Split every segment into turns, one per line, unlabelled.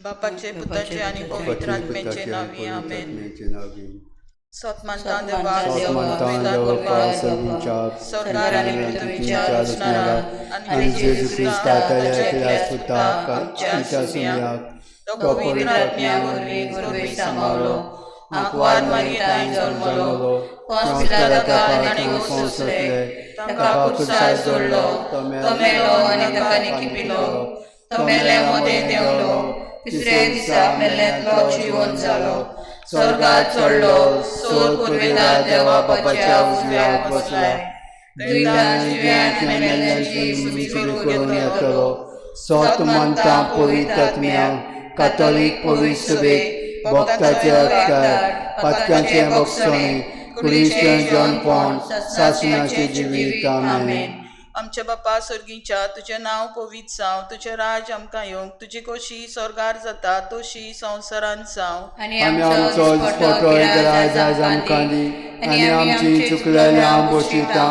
बापाचे पुताचे आनी पवित्र आत्म्याचे नांवी आमेन. सोतमानता देवा
सोतमानता देवा सर्वींच्या
सरकार आनी पृथ्वीच्या रचणारा
आनी जेजू क्रिस्ता ताच्या एकल्या पुताक आमच्या सुमयाक
तो पवित्र आत्म्या वरवीं वरवीं सामावलो, आंकवार मारियेंत जल्मलो,
पोंस पिलाता ताणें सोंसले, ताका कुर्सार जोडलो, तो
मेलो आनी ताका निखिपिलो, तो मेल्या मदें देंवलो, तिसऱ्या दिसा मेल्ल्यांतलो जिवन जालो, स्वर्गात चडलो, सोर पुर्वेता देवा बापाच्या उजव्याक बसला,
दुयता जिव्यान मेल्ल्यांची सुचवी करून येतलो. सोत मानता पवित्र आत्म्या, कातोलीक पवित्र सभेक, भक्ताचे एकठांय, पातकांचे भोगसणे, कुडीचें जेवणपण, सासणाचें जिवीत. आमेन.
आमच्या बापा सर्गीच्या, तुजें नांव पवित्र जावं, तुजें राज आमकां येवंक, तुजी कोशी स्वर्गार जाता तशी संवसारांत जावं.
आनी आमचो दिसपटो राज आयज आमकां दी, आनी आमची चुकलेल्या बशिता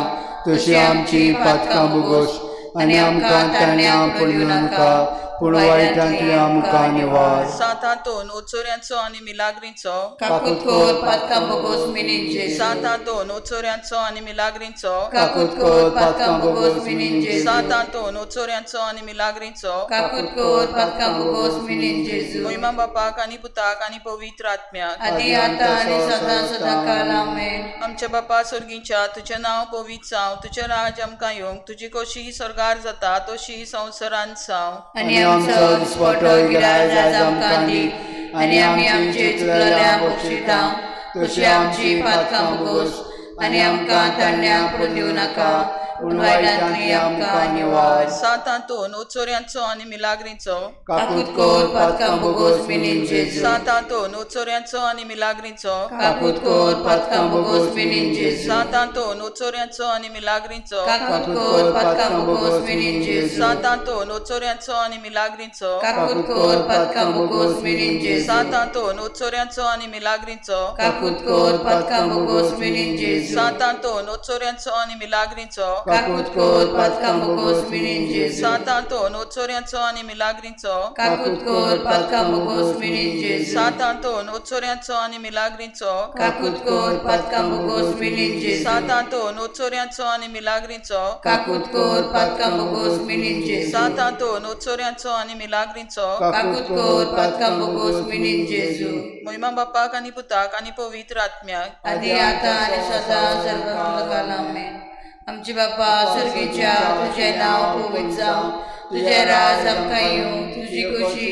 तशी आमची पातकां भोगोस, आनी आमकां ताण्या पडूं नाका, पूण वायटांतल्या आमकां निवार.
सांत आंतोन ओचोऱ्यांचो आनी मिलाग्रींचो.
काकूत कोर पातकां बोगोस मिनीन जेजू.
सांत आंतोन ओचोऱ्यांचो आनी मिलाग्रींचो.
काकूत कोर पातकां बोगोस मिनीन जेजू.
सांत आंतोन ओचोऱ्यांचो आनी मिलाग्रींचो.
काकूत कोर पातकां बोगोस मिनीन जेजू.
मोहिमा बापाक आनी पुताक आनी पवित्र आत्म्याक.
आदी आतां आनी सदां सदां काल आमेन.
आमच्या बापा सर्गीच्या, तुजें नांव पवित्र जावं, तुजें राज आमकां येवंक, तुजी कोशी स्वर्गार जाता तशी संवसारांत जावं.
आनी आमचो दिसपटो गिराज आयज आमकां दी, आनी आमी आमचे चुकलेल्या बक्षिता तशी आमची पातकां बोगोस, आनी आमकां ताण्या पडून दिवं नाका, पूण वायटांतली आमकां निवार.
सांत आंतोन ओचोऱ्यांचो आनी मिलाग्रींचो.
काकूत कोर पातकां बोगोस मिनीन जेजू.
सांत आंतोन ओचोऱ्यांचो आनी मिलाग्रींचो.
काकूत कोर पातकां बोगोस मिनीन जेजू.
सांत आंतोन ओचोऱ्यांचो आनी मिलाग्रींचो.
काकूत कोर पातकां बोगोस मिनीन जेजू.
सांत आंतोन ओचोऱ्यांचो आनी मिलाग्रींचो.
काकूत कोर पातकां बोगोस मिनीन जेजू.
सांत आंतोन ओचोऱ्यांचो आनी मिलाग्रींचो.
काकूत कोर पातकां बोगोस मिनीन जेजू.
सांत आंतोन ओचोऱ्यांचो आनी मिलाग्रींचो.
काकूत कोर पातकां बोगोस मिनीन जेजू.
सांत आंतोन ओचोऱ्यांचो आनी मिलाग्रींचो.
काकूत कोर पातकां बोगोस मिनीन जेजू.
सांत आंतोन ओचोऱ्यांचो आनी मिलाग्रींचो.
काकूत कोर पातकां बोगोस मिनीन जेजू.
सांत आंतोन ओचोऱ्यांचो आनी मिलाग्रींचो.
काकूत कोर पातकां बोगोस मिनीन जेजू.
सांत आंतोन ओचोऱ्यांचो आनी मिलाग्रींचो.
काकूत कोर पातकां बोगोस मिनीन जेजू.
मोहिमा बापाक आनी पुताक आनी पवित्र आत्म्याक.
आदी आतां आनी सदां सर्वकाल आमेन. आमचे बापा सर्गीच्या, तुजें नांव पवित्र जावं, तुजें राज आमकां येवं, तुजी खोशी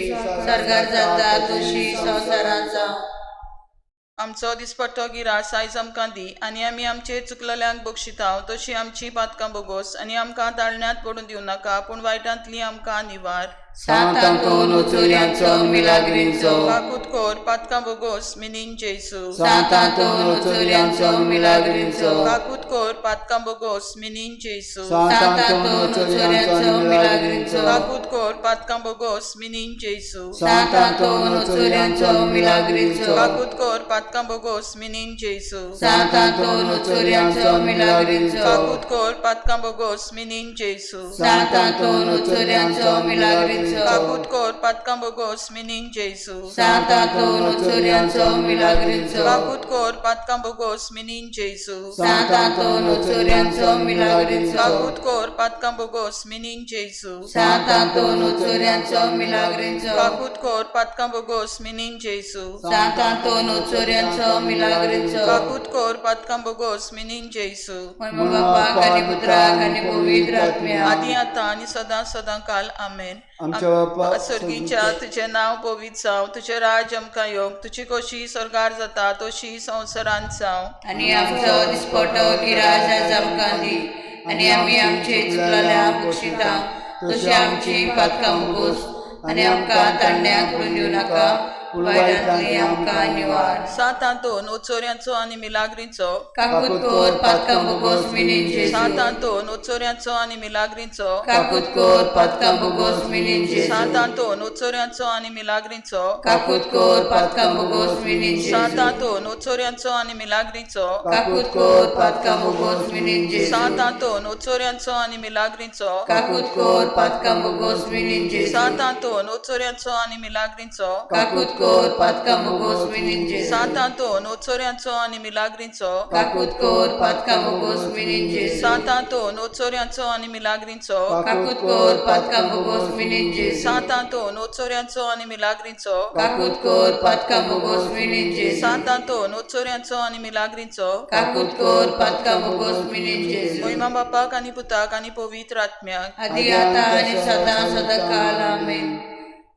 सर्गार जाता तशी संवसारांत जावं.
आमचो दिसपट्टो गिरास आयज आमकां दी, आनी आमी आमचे चुकलेल्यांक बक्षितांव तशी आमची पातकां बोगोस, आनी आमकां ताळण्यांत पडून दिवं नाका, पूण वायटांतली आमकां निवार.
सांत आंतोन ओचोऱ्यांचो मिलाग्रींचो.
काकूत कोर पातकां बोगोस मिनीन जेजू.
सांत आंतोन ओचोऱ्यांचो मिलाग्रींचो.
काकूत कोर पातकां बोगोस मिनीन जेजू.
सांत
सांत
आंतोन
आंतोन
ओचोऱ्यांचो
ओचोऱ्यांचो मिलाग्रींचो.
काकूत कोर पातकां बोगोस मिनीन जेजू.
सांत आंतोन ओचोऱ्यांचो मिलाग्रींचो.
काकूत कोर पातकां बोगोस मिनीन जेजू.
सांत आंतोन ओचोऱ्यांचो मिलाग्रींचो.
काकूत कोर पातकां बोगोस मिनीन जेजू.
सांत आंतोन ओचोऱ्यांचो मिलाग्रींचो.
काकूत कोर पातकां बोगोस मिनीन जेजू.
सांत आंतोन ओचोऱ्यांचो मिलाग्रींचो.
काकूत कोर पातकां बोगोस मिनीन जेजू.
सांत आंतोन ओचोऱ्यांचो मिलाग्रींचो.
काकूत कोर पातकां बोगोस मिनीन जेजू.
सांत आंतोन ओचोऱ्यांचो मिलाग्रींचो.
काकूत कोर पातकां बोगोस मिनीन जेजू.
सांत आंतोन ओचोऱ्यांचो मिलाग्रींचो.
काकूत कोर पातकां बोगोस मिनीन जेजू.
महिमा बापाक आनी पुत्राक आनी पवित्र आत्म्याक.
आदी आतां आनी सदां सदां काल आमेन.
आमच्या बापा
सर्गीच्या, तुजें नांव पवित्र जावं, तुजें राज आमकां येवंक, तुजी कोशी स्वर्गार जाता तशी संवसारांत जावं.
आनी आमचो दिसपटो गिराज आयज आमकां दी, आनी आमी आमचे चुकलेल्या बक्षिता तशी आमची पातकां बोगोस, आनी आमकां ताण्ण्याक पडून दिवं नाका,
पूण
वायटांतली आमकां निवार.
सांत आंतोन ओचोऱ्यांचो आनी मिलाग्रींचो.
काकूत कोर पातकां बोगोस मिनीन जेजू.
सांत आंतोन ओचोऱ्यांचो आनी मिलाग्रींचो.
काकूत कोर पातकां बोगोस मिनीन जेजू.
सांत आंतोन ओचोऱ्यांचो आनी मिलाग्रींचो.
काकूत कोर पातकां बोगोस मिनीन
सांत
जेजू.
आंतोन ओचोऱ्यांचो आनी मिलाग्रींचो.
काकूत कोर पातकां बोगोस मिनीन जेजू.
सांत आंतोन ओचोऱ्यांचो आनी मिलाग्रींचो.
काकूत कोर पातकां बोगोस मिनीन जेजू.
सांत आंतोन ओचोऱ्यांचो आनी मिलाग्रींचो.
काकूत कोर पातकां बोगोस मिनीन जेजू.
सांत आंतोन ओचोऱ्यांचो आनी मिलाग्रींचो.
काकूत कोर पातकां बोगोस मिनीन जेजू.
सांत आंतोन ओचोऱ्यांचो आनी मिलाग्रींचो.
काकूत कोर पातकां बोगोस मिनीन जेजू.
सांत आंतोन ओचोऱ्यांचो आनी मिलाग्रींचो.
काकूत कोर पातकां बोगोस मिनीन जेजू.
सांत आंतोन ओचोऱ्यांचो आनी मिलाग्रींचो.
काकूत कोर पातकां बोगोस मिनीन जेजू.
मोहिमा बापाक आनी पुताक आनी पवित्र आत्म्याक.
आदी आता आनी सदां सदां काल. आमेन.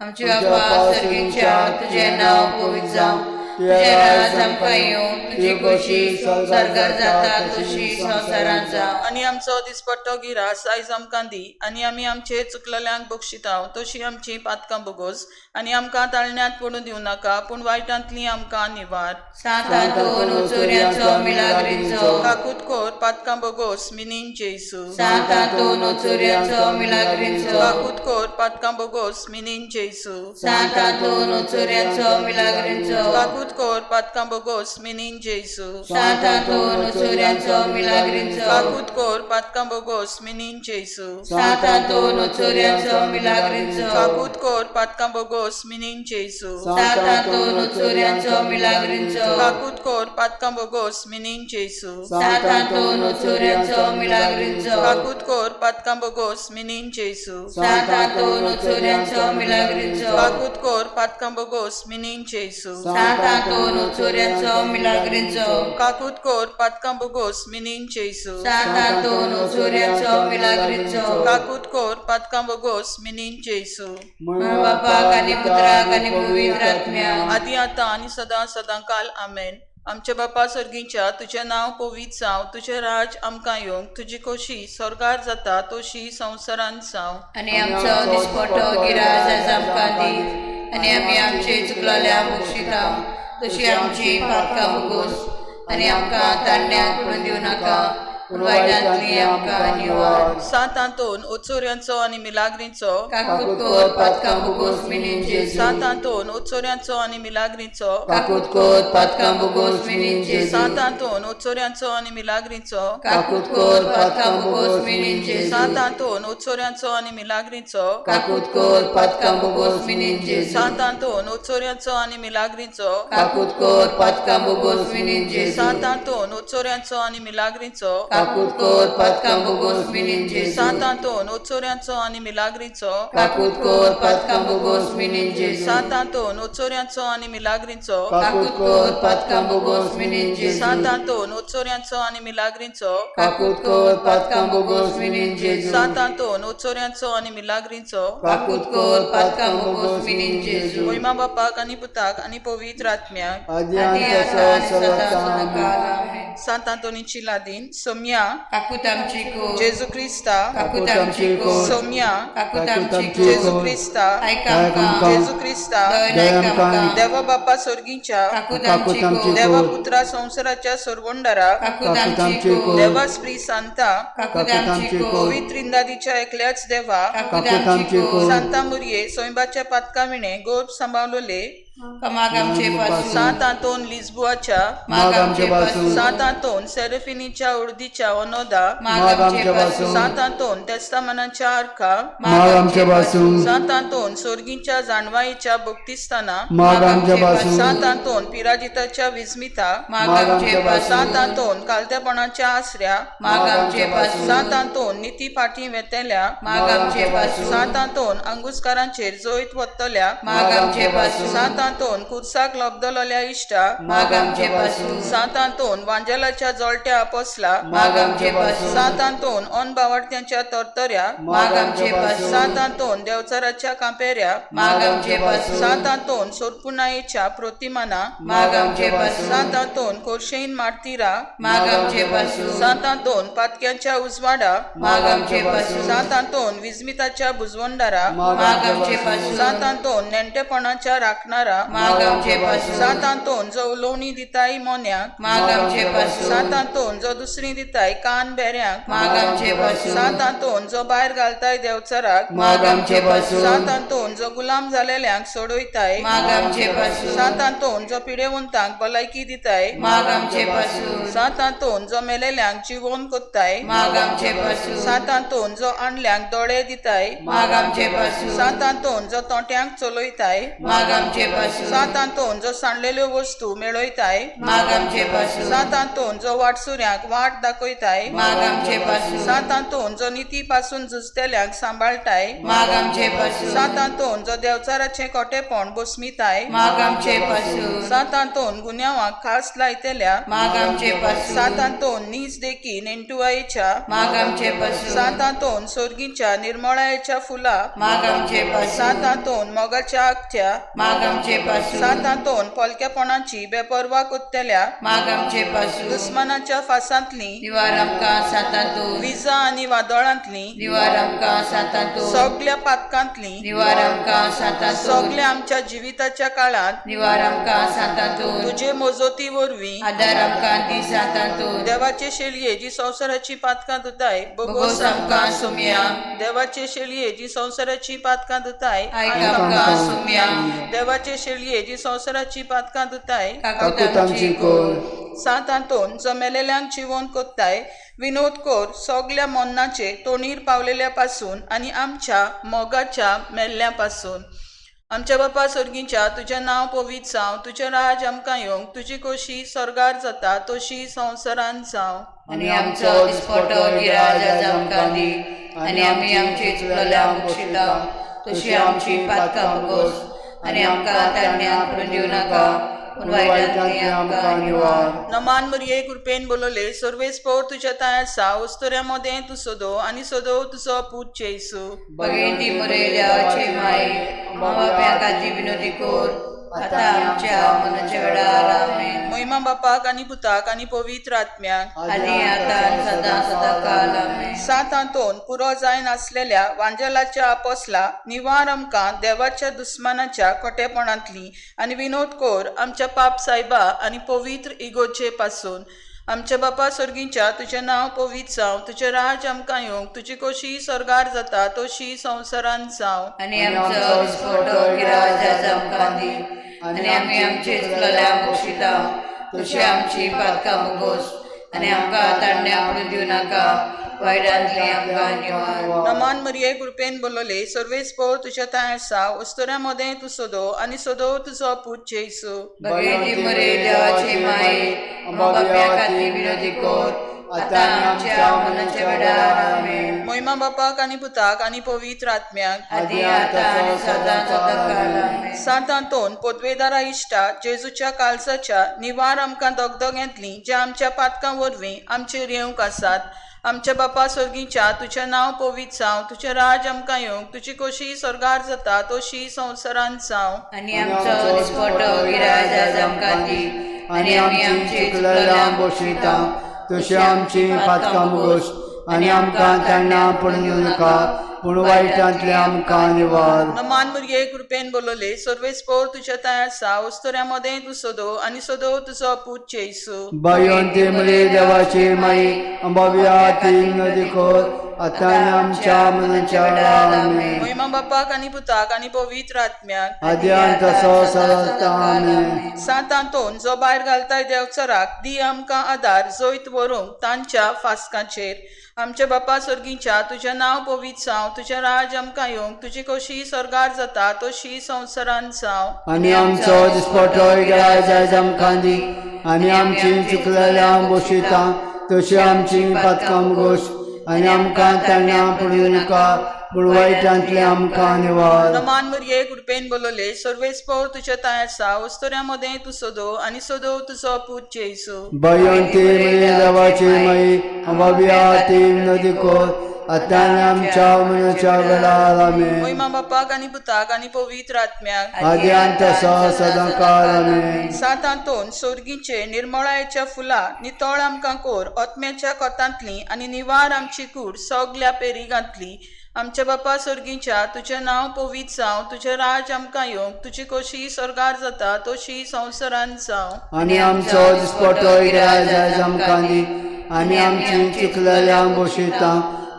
आमच्या बापा सर्गीच्या, तुजें नांव पवित्र जावं, तुजें राज आमकां येवं, तुजी खोशी स्वर्गार जाता तशी संवसारांत जावं.
आनी आमचो दिसपट्टो गिरास आयज आमकां दी आनी आमी आमचे चुकलेल्यांक बक्षिताव तशी आमची पातकां बोगोस आनी आमकां ताळण्यांत पडूं दिवं नाका पूण वायटांतली आमकां निवार.
सांत आंतोन चोरयांचो मिलाग्रींचो.
काकूत कोर पातकां बोगोस मिनीन जेसू.
सांत आंतोन चोरयांचो मिलाग्रींचो.
काकूत कोर पातकां बोगोस मिनीन जेसू.
सांत आंतोन चोरयांचो मिलाग्रींचो.
काकूत कोर पातकां बोगोस मिनीन जेसू.
सांत आंतोन चोरयांचो मिलाग्रींचो.
काकूत कोर पातकां बोगोस मिनीन जेसू.
सांत आंतोन चोरयांचो मिलाग्रींचो.
काकूत कोर पातकां बोगोस मिनीन जेसू.
सांत आंतोन चोरयांचो मिलाग्रींचो.
काकूत कोर पातकां बोगोस मिनीन जेसू.
सांत आंतोन चोरयांचो मिलाग्रींचो.
काकूत कोर पातकां बोगोस मिनीन जेसू.
सांत आंतोन चोरयांचो मिलाग्रींचो.
काकूत कोर पातकां बोगोस मिनीन जेसू.
सांत आंतोन चोरयांचो मिलाग्रींचो.
काकूत कोर पातकां बोगोस मिनीन जेसू.
सांत आंतोन चोरयांचो मिलाग्रींचो.
काकूत कोर पातकां बोगोस मिनीन जेसू.
बापाक आनी पुत्राक आनी पवित्र आत्म्याक.
आदी आतां आनी सदां सदां काल. आमेन. आमच्या बापा सर्गीच्या, तुजें नांव पवित्र जावं, तुजें राज आमकां येवंक, तुजी खोशी स्वर्गार जाता तशी संवसारांत जावं.
आनी आमचो दिसपटो गिरास आयज आमकां दी आनी आमी आमचे चुकलेल्या बक्षिता तशी आमची पातकां बोगोस आनी आमकां ताणण्याक पडून दिवं नाका पूण वायटांतली आमकां निवार.
सांत आंतोन ओचोऱ्यांचो आनी मिलाग्रींचो.
काकूत कोर पातकां बोगोस मिनीन जेजू.
सांत आंतोन ओचोऱ्यांचो आनी मिलाग्रींचो.
काकूत कोर पातकां बोगोस मिनीन जेजू.
सांत आंतोन ओचोऱ्यांचो आनी मिलाग्रींचो.
काकूत कोर पातकां बोगोस मिनीन जेजू.
सांत आंतोन ओचोऱ्यांचो आनी मिलाग्रींचो.
काकूत कोर पातकां बोगोस मिनीन जेजू.
सांत आंतोन ओचोऱ्यांचो आनी मिलाग्रींचो.
काकूत कोर पातकां बोगोस मिनीन जेजू.
सांत आंतोन ओचोऱ्यांचो आनी मिलाग्रींचो.
काकूत कोर पातकां बोगोस मिनीन जेजू.
सांत आंतोन ओचोऱ्यांचो आनी मिलाग्रींचो.
काकूत कोर पातकां बोगोस मिनीन जेजू.
सांत आंतोन ओचोऱ्यांचो आनी मिलाग्रींचो.
काकूत कोर पातकां बोगोस मिनीन जेजू.
सांत आंतोन ओचोऱ्यांचो आनी मिलाग्रींचो.
काकूत कोर पातकां बोगोस मिनीन जेजू.
सांत आंतोन ओचोऱ्यांचो आनी मिलाग्रींचो.
काकूत कोर पातकां बोगोस मिनीन जेजू.
मोहिमा बापाक आनी पुताक आनी पवित्र आत्म्याक.
आदी
आदी
आनी
आतां आनी
सदां
सदां
सदां
सदां काल. आमेन.
सांत आंतोनीची लादीन सोम्या.
काकूत आमची कोर.
जेजू क्रिस्ता.
काकूत आमची कोर.
सोम्या.
काकूत आमची कोर.
जेजू क्रिस्ता.
आयक आमकां.
जेजू क्रिस्ता.
दयन आयक आमकां.
देवा बापा सोर्गीच्या.
काकूत आमची कोर.
देवा पुत्रा संवसाराच्या सोरवंडारा.
काकूत आमची कोर.
देवा स्त्री सांता.
काकूत आमची कोर.
पवित्र इंदादीच्या एकल्याच देवा.
काकूत आमची कोर.
सांता मुरये सोयंबाच्या पातका विणे गोप सांबावलोले.
कमाग आमचे पासून.
सांत आंतोन लिस्बुआच्या.
माग आमचे पासून.
सांत आंतोन सेरेफिनीच्या उर्दीच्या ओनोदा.
माग आमचे पासून.
सांत आंतोन तेस्तामनाच्या आरखा.
माग आमचे पासून.
सांत आंतोन सोर्गीच्या जाणवाईच्या भक्तिस्ताना.
माग आमचे पासून.
सांत आंतोन पिराजिताच्या विस्मिता.
माग आमचे पासून.
सांत आंतोन कालतेपणाच्या आसऱ्या.
माग आमचे पासून.
सांत आंतोन निती फाटीं वेतेल्या.
माग आमचे पासून.
सांत आंतोन अंगुस्कारांचेर जैत वत्तल्या.
माग आमचे पासून.
सांत आंतोन कुर्साक लब्दलोल्या इश्टा.
माग आमचे पासून.
सांत आंतोन वांजेलाच्या जळट्या आपोसला.
माग आमचे पासून.
सांत आंतोन अनबावडत्यांच्या तरतऱ्या.
माग आमचे पासून.
सांत आंतोन देवचाराच्या कांपेऱ्या.
माग आमचे पासून.
सांत आंतोन सोरपुनायेच्या प्रतिमाना.
माग आमचे पासून.
सांत आंतोन कोर्शेन मार्तिरा.
माग आमचे पासून.
सांत आंतोन पातक्यांच्या उजवाडा.
माग आमचे पासून.
सांत आंतोन विस्मिताच्या बुजवंडारा.
माग आमचे पासून.
सांत आंतोन नेणटेपणाच्या राखणारा. देवचारा,
माग आमचे पासून.
सांत आंतोन जो उलोवणी दिताय मोन्याक,
माग आमचे पासून.
सांत आंतोन जो दुसरी दिताय कान बेऱ्यांक,
माग आमचे पासून.
सांत आंतोन जो भायर घालताय देवचाराक,
माग आमचे पासून.
सांत आंतोन जो गुलाम जालेल्यांक सोडयताय,
माग आमचे पासून.
सांत आंतोन जो पिडेवंतांक भलायकी दिताय,
माग आमचे पासून.
सांत आंतोन जो मेलेल्यांक जिवोन कोत्ताय,
माग आमचे पासून.
सांत आंतोन जो आणल्यांक दोळे दिताय,
माग आमचे पासून.
सांत आंतोन जो तोंट्यांक चलयताय,
माग आमचे पासून.
सांत आंतोन जो सांडलेल्यो वस्तू मेळयताय,
माग आमचे पासून.
सांत आंतोन जो वाटसुऱ्यांक वाट दाखयताय,
माग आमचे पासून.
सांत आंतोन जो निती पासून झुजतेल्यांक सांबाळटाय,
माग आमचे पासून.
सांत आंतोन जो देवचाराचें कोटेपण बोसमिताय,
माग आमचे पासून.
सांत आंतोन गुन्यांवाक खास लायतेल्या,
माग आमचे पासून.
सांत आंतोन नीज देखी नेणटुवायेच्या,
माग आमचे पासून.
सांत आंतोन सोर्गीच्या निर्मळायेच्या फुला,
माग आमचे पासून.
सांत आंतोन मोगाच्या आगत्या,
माग आमचे पासून.
सांत आंतोन पोलकेपणाची बेपर्वा कोत्तेल्या,
माग आमचे पासून.
दुस्मानाच्या फासांतली,
निवार आमकां सांतांतून.
विजा आनी वादळांतली,
निवार आमकां सांतांतून.
सगल्या पातकांतली,
निवार आमकां सांतांतून.
सगल्या आमच्या जिविताच्या काळांत
निवार आमकां सांतांतून.
तुजे मोजोती वरवीं
आदार आमकां दी सांतांतून.
देवाचे शेळये जी संवसाराची पातकां धुताय,
बोगोस आमकां सुमया.
देवाचे शेळये जी संवसाराची पातकां धुताय,
आयक आमकां सुमया.
देवाचे शेळये जी संवसाराची पातकां धुताय,
काकूत आमची कोर.
सांत आंतोन जो मेलेल्यांक जिवोन कोत्ताय, विनोद कोर सगल्या मोन्नाचे तोणीर पावलेल्या पासून आनी आमच्या मोगाच्या मेल्ल्या पासून. आमच्या बापा सोर्गीच्या, तुजें नांव पवित्र जावं, तुजें राज आमकां येवंक, तुजी कोशी स्वर्गार जाता तशी संवसारान जावं.
आनी आमचो दिसपटो गिराज आज आमकां दी आनी आमी आमचे चुकलेल्यांक बक्षिता तशी आमची पातकां भोगोस आनी आमकां तारण्या पडून दिवं नाका, पूण वायटांतली आमकां निवार.
नमान मरिये, कृपेन बोलवले, सर्वेस्पोर तुज्या तांय आसा, वस्तुऱ्या मदें तूं सोदो आनी सोदो तुजो पूत जेजू.
भगिनी मरे देवाची माई, माबाप्या खातीर विनोदी कोर आतां आमच्या मनाच्या वेळार. आमेन.
महिमा बापाक आनी पुताक आनी पवित्र आत्म्याक,
आनी आतां आनी सदां सदां काल. आमेन.
सांत आंतोन पुरो जायनासलेल्या वांजेलाच्या आपोसला, निवार आमकां देवाच्या दुस्मानाच्या खोटेपणांतली आनी विनोद कोर आमच्या पाप सायबा आनी पवित्र इगोचे पासून. आमच्या बापा सोर्गीच्या, तुजें नांव पवित्र जावं, तुजें राज आमकां येवंक, तुजी कोशी स्वर्गार जाता तशी संवसारान जावं.
आनी आमचो दिसपटो गिराज आज आमकां दी आनी आमी आमचे चुकलेल्यांक बक्षिता तशी आमची पातकां भोगोस आनी आमकां ताणण्या पडून दिवं नाका, वायटांतली आमकां निवार.
नमान मरिये, कृपेन बोलवले, सर्वेस्पोर तुज्या तांय आसा, वस्तुऱ्या मदें तूं सोदो आनी सोदो तुजो पूत जेजू.
भगिनी मरे देवाची माई, बाप्या खातीर विनोदी कोर आतां आमच्या मनाच्या वेळार. आमेन.
महिमा बापाक आनी पुताक आनी पवित्र आत्म्याक,
आदी आतां आनी सदां सदां काल. आमेन.
सांत आंतोन पोदवेदारा इश्टा जेजूच्या कालसाच्या, निवार आमकां दगदगेंतली जे आमच्या पातकां वरवीं आमचेर येवंक आसात. आमच्या बापा सोर्गीच्या, तुजें नांव पवित्र जावं, तुजें राज आमकां येवंक, तुजी कोशी स्वर्गार जाता तशी संवसारान जावं.
आनी आमचो दिसपटो गिराज आज आमकां दी आनी आमी आमचे
चुकलेल्यांक बक्षिता तशी आमची पातकां भोगोस आनी आमकां ताणण्या पडून दिवं नाका, पूण वायटांतले आमकां निवार.
नमान मरिये, कृपेन बोलवले, सर्वेस्पोर तुज्या तांय आसा, वस्तुऱ्या मदें तूं सोदो आनी सोदो तुजो पूत जेजू.
बायोंती मरे देवाची माई, अंबाबिया तीन नदी खोर आतां आनी आमच्या मनाच्या वेळार. आमेन.
महिमा बापाक आनी पुताक आनी पवित्र आत्म्याक,
आदी आनी तसो सदां. आमेन.
सांत आंतोन जो भायर घालताय देवचाराक, दी आमकां आदार जैत व्हरूंक तांच्या फास्कांचेर. आमच्या बापा सोर्गीच्या, तुजें नांव पवित्र जावं, तुजें राज आमकां येवंक, तुजी कोशी स्वर्गार जाता तशी संवसारान जावं.
आनी आमचो दिसपटो गिराज आयज आमकां दी आनी आमची चुकलेल्यांक बक्षिता तशी आमची पातकां भोगोस आनी आमकां ताणण्या पडूं नाका, पूण वायटांतले आमकां निवार.
नमान मरिये, कृपेन बोलवले, सर्वेस्पोर तुज्या तांय आसा, वस्तुऱ्या मदें तूं सोदो आनी सोदो तुजो पूत जेजू.
बायोंती मरे देवाची माई, अंबाबिया तीन नदी खोर आतां आनी आमच्या मनाच्या वेळार. आमेन.
महिमा बापाक आनी पुताक आनी पवित्र आत्म्याक,
आदी आनी तसो सदां काल. आमेन.
सांत आंतोन सोर्गीचे निर्मळायेच्या फुलां, नितळ आमकां कोर ओतम्याच्या कोतांतली आनी निवार आमची कूड सगल्या पेरिगांतली. आमच्या बापा सोर्गीच्या तुजें नांव पवित्र जावं, तुजें राज आमकां येवंक, तुजी कोशी स्वर्गार जाता तशी संवसारांत जावं.
आनी आमचो दिसपटो इगराज आयज आमकां दी आनी आमची चुकलेल्या बसयता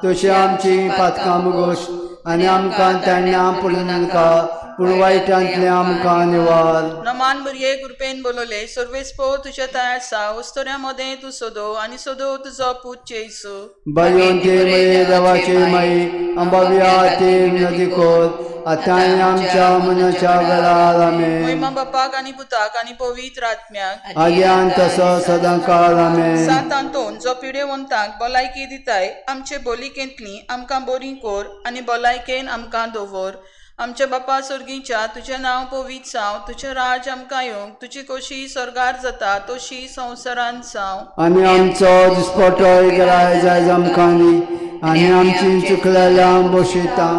तशी आमची पातकां मुगोश आनी आमकां ताण्या पडूं नाका पूण वायटांतलें आमकां निवार.
नमान मुरये कृपेन बोलवले सर्वेस्पो तुज्या तयार आसा, उस्तोऱ्या मदें तूं सोदो आनी सोदो तुजो पूत जेजू.
बायोंते मये देवाचे माई अंबाबिया ते नदी कोर आतां आनी आमच्या मनाच्या वेळार आमेन.
महिमा बापाक आनी पुताक आनी पवित्र आत्म्याक.
आग्यान तसो सदां काळ आमेन.
सांत आंतोन जो पिडेवंतांक भलायकी दिताय, आमचे बोलिकेंतली आमकां बरी कोर आनी भलायकेन आमकां दवर. आमच्या बापा सोर्गीच्या तुजें नांव पवित्र जावं, तुजें राज आमकां येवंक, तुजी कोशी स्वर्गार जाता तशी संवसारांत जावं.
आनी आमचो दिसपटो इगराज आयज आमकां दी आनी आमची चुकलेल्या बसयता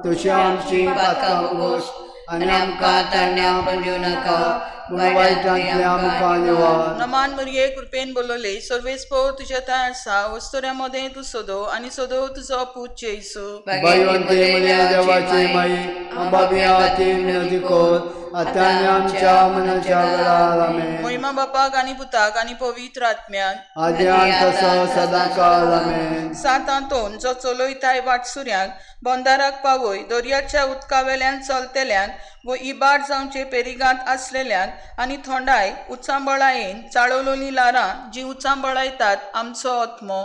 तशी आमची पातकां गोश आनी आमकां ताण्या पडूं नाका पूण वायटांतलें आमकां निवार.
नमान मुरये कृपेन बोलवले सर्वेस्पो तुज्या तयार आसा, वस्तुऱ्या मदें तूं सोदो आनी सोदो तुजो पूत जेजू.
बायोंते मरे देवाची माई अंबाबिया ते नदी कोर आतां आनी आमच्या मनाच्या वेळार आमेन.
महिमा बापाक आनी पुताक आनी पवित्र आत्म्याक.
आद्यान तसो सदां काळ आमेन.
सांत आंतोन जो चलयताय वाटसुऱ्यांक बंदाराक पावय, दर्याच्या उदका वेल्यान चलतल्यांक व इबाड जावचे पेरिगांत आसलेल्यांक आनी थोंडाय उचांबळायेन चाळवलोलीं ल्हारां जीं उचांबळायतात आमचो आत्मो.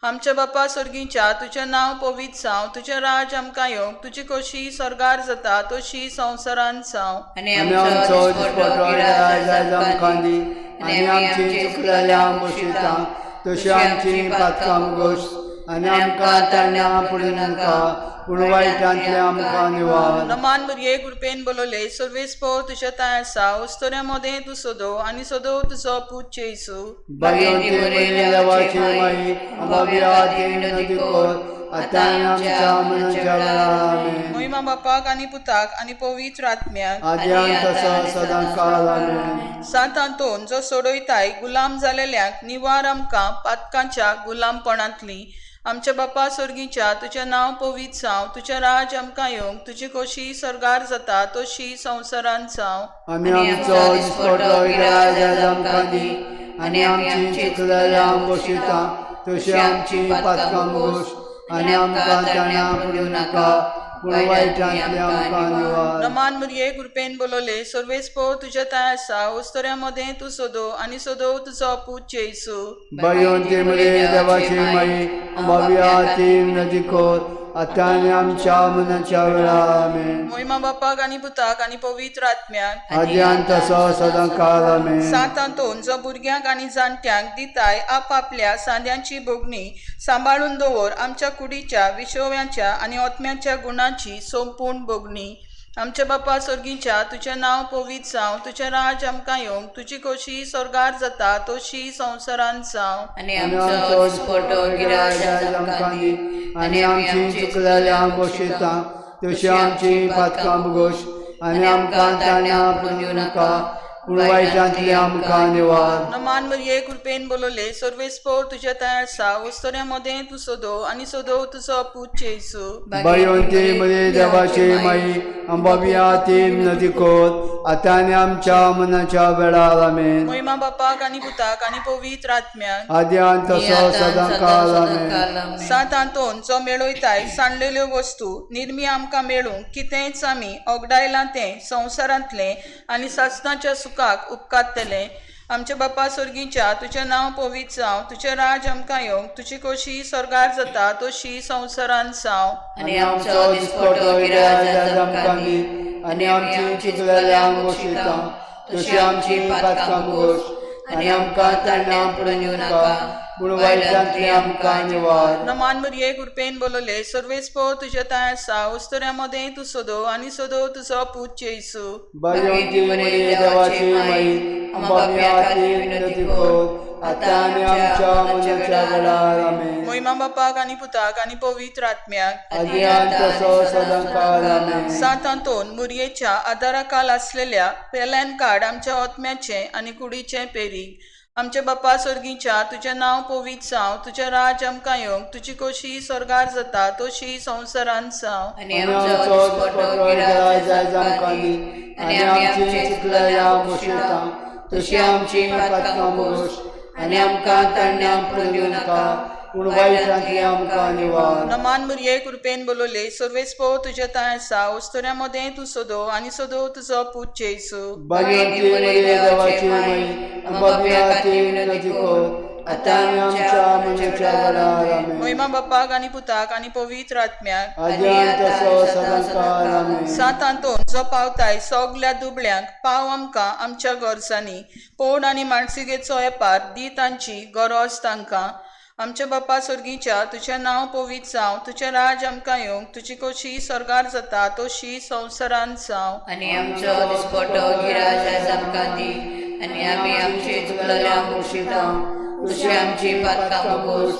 आमच्या बापा सोर्गीच्या तुजें नांव पवित्र जावं, तुजें राज आमकां येवंक, तुजी कोशी स्वर्गार जाता तशी संवसारांत जावं.
आनी
आनी आमचो दिसपटो इगराज आयज आमकां दी आनी आमची चुकलेल्या बसयता तशी आमची पातकां गोश आनी आमकां ताण्या पडूं नाका पूण वायटांतलें आमकां निवार.
नमान मुरये कृपेन बोलवले सर्वेस्पो तुज्या तयार आसा, उस्तोऱ्या मदें तूं सोदो आनी सोदो तुजो पूत जेजू.
बायोंते मरे देवाची माई अंबाबिया ते नदी कोर आतां आनी आमच्या मनाच्या वेळार आमेन.
महिमा बापाक आनी पुताक आनी पवित्र आत्म्याक.
आद्यान तसो सदां काळ आमेन.
सांत आंतोन जो सोडयताय गुलाम जालेल्यांक निवार आमकां पातकांच्या गुलामपणांतली. आमच्या बापा सोर्गीच्या तुजें नांव पवित्र जावं, तुजें राज आमकां येवंक, तुजी कोशी स्वर्गार जाता तशी संवसारांत जावं.
आनी आमचो दिसपटो इगराज आयज आमकां दी आनी आमची चुकलेल्या बसयता तशी आमची पातकां गोश आनी आमकां ताण्या पडूं नाका पूण वायटांतलें आमकां निवार.
नमान मुरये कृपेन बोलवले सर्वेस्पो तुज्या तयार आसा, उस्तोऱ्या मदें तूं सोदो आनी सोदो तुजो पूत जेजू.
बायोंते मरे देवाची माई अंबाबिया ते नदी कोर आतां आनी आमच्या मनाच्या वेळार आमेन.
महिमा बापाक आनी पुताक आनी पवित्र आत्म्याक.
आद्यान तसो सदां काळ आमेन.
सांत आंतोन जो भुरग्यांक आनी जाणट्यांक दिताय आपापल्या सांद्यांची भोगणी सांबाळून दवर आमच्या कुडीच्या विशोव्याच्या आनी आत्म्याच्या गुणांची संपूर्ण भोगणी. आमच्या बापा सोर्गीच्या तुजें नांव पवित्र जावं, तुजें राज आमकां येवंक, तुजी कोशी स्वर्गार जाता तशी संवसारांत जावं.
आनी
आनी
आमचो
आमचो
दिसपटो
इगराज आयज आमकां दी आनी आमची चुकलेल्या बसयता तशी आमची पातकां गोश आनी आमकां ताण्या पडूं नाका पूण वायटांतलें आमकां निवार.
नमान मुरये कृपेन बोलवले सर्वेस्पो तुज्या तयार आसा, उस्तोऱ्या मदें तूं सोदो आनी सोदो तुजो पूत जेजू.
बायोंते मरे देवाचे माई अंबाबिया ते नदी कोर आतां आनी आमच्या मनाच्या वेळार आमेन.
महिमा बापाक आनी पुताक आनी पवित्र आत्म्याक.
आद्यान तसो सदां काळ आमेन.
सांत आंतोन जो मेळयताय सांडलेल्यो वस्तू निर्मी आमकां मेळूंक कितेंच आमी ओगडायलां तें संवसारांतलें आनी सासणाच्या सुखाक उपकारतलें. आमच्या बापा सोर्गीच्या तुजें नांव पवित्र जावं, तुजें राज आमकां येवंक, तुजी कोशी स्वर्गार जाता तशी संवसारांत जावं.
आनी आमचो
दिसपटो
दिसपटो
इगराज
इगराज
आयज आमकां दी आनी आमची चुकलेल्या बसयता तशी आमची पातकां गोश आनी आमकां ताण्या पडूं नाका पूण वायटांतलें आमकां निवार.
नमान मुरये कृपेन बोलवले सर्वेस्पो तुज्या तयार आसा, उस्तोऱ्या मदें तूं सोदो आनी सोदो तुजो पूत जेजू.
बायोंती मरे देवाची माई अंबाबिया ते नदी कोर आतां आनी आमच्या मनाच्या वेळार आमेन.
महिमा बापाक आनी पुताक आनी पवित्र आत्म्याक.
आद्यान तसो सदां काळ आमेन.
सांत आंतोन मुरयेच्या आदाराखाल आसलेल्या पेल्यान काड आमच्या आत्म्याचें आनी कुडीचें पेरीग. आमच्या बापा सोर्गीच्या तुजें नांव पवित्र जावं, तुजें राज आमकां येवंक, तुजी कोशी स्वर्गार जाता तशी संवसारांत जावं.
आनी आमचो दिसपटो गिराज आमकां दी आनी आमी आमचे चुकलेल्या बसयता
तशी आमची पातकां बोस आनी आमकां तांड्यां पडून दिवं नाका, पूण वायटांतली आमकां निवार.
नमान मुरये कृपेन बोलवले सर्वेस्पो तुज्या तांय आसा, वस्तुऱ्या मदें तूं सोदो आनी सोदो तुजो पूत जेजू.
भाग्यवंती मरिये देवाची माई, आमच्या खातीर विनंती कर, आतां आनी आमच्या मरणाच्या वेळार. आमेन.
महिमा बापाक आनी पुताक आनी पवित्र आत्म्याक.
आदी आनी तसो सदांकाळ. आमेन.
सांत आंतोन जो पावताय सगल्या दुबळ्यांक, पाव आमकां आमच्या गरजांनी, पोड आनी मानसिकेचो वेपार दी तांची गरज तांकां. आमच्या बापा सोर्गीच्या तुजें नांव पवित्र जावं, तुजें राज आमकां येवंक, तुजी कोशी स्वर्गार जाता तशी संवसारांत जावं.
आनी आमचो दिसपटो गिराज आमकां दी आनी आमी आमचे चुकलेल्या बक्षिता तशी आमची पातकां बोस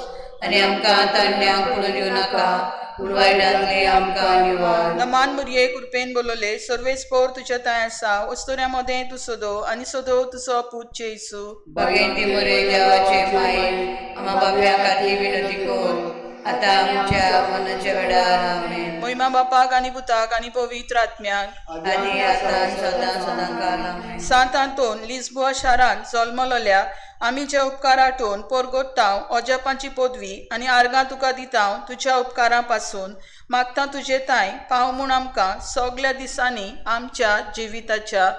आनी आमकां तांड्यांक पडून दिवं नाका, पूण वायटांतली आमकां निवार.
नमान मुरये कृपेन बोलवले सर्वेस्पोर तुज्या तांय आसा, वस्तुऱ्या मदें तूं सोदो आनी सोदो तुजो पूत जेजू.
भगवंती मोरे देवाचे माये, आमा बाप्या खातीर विनंती कर, आतां आमच्या मनाच्या वेळार. आमेन.
महिमा बापाक आनी पुताक आनी पवित्र आत्म्याक.
आनी आतां सदां सदां काल. आमेन.
सांत आंतोन लिस्बोआ शारांत जल्मलोल्या आमी जे उपकार आठोवन पोरगोत्तांव अजापांची पदवी आनी आर्गां तुका दितांव तुज्या उपकारां पासून मागता तुजे तांय पाव म्हूण आमकां सगल्या दिसांनी आमच्या जिविताच्या.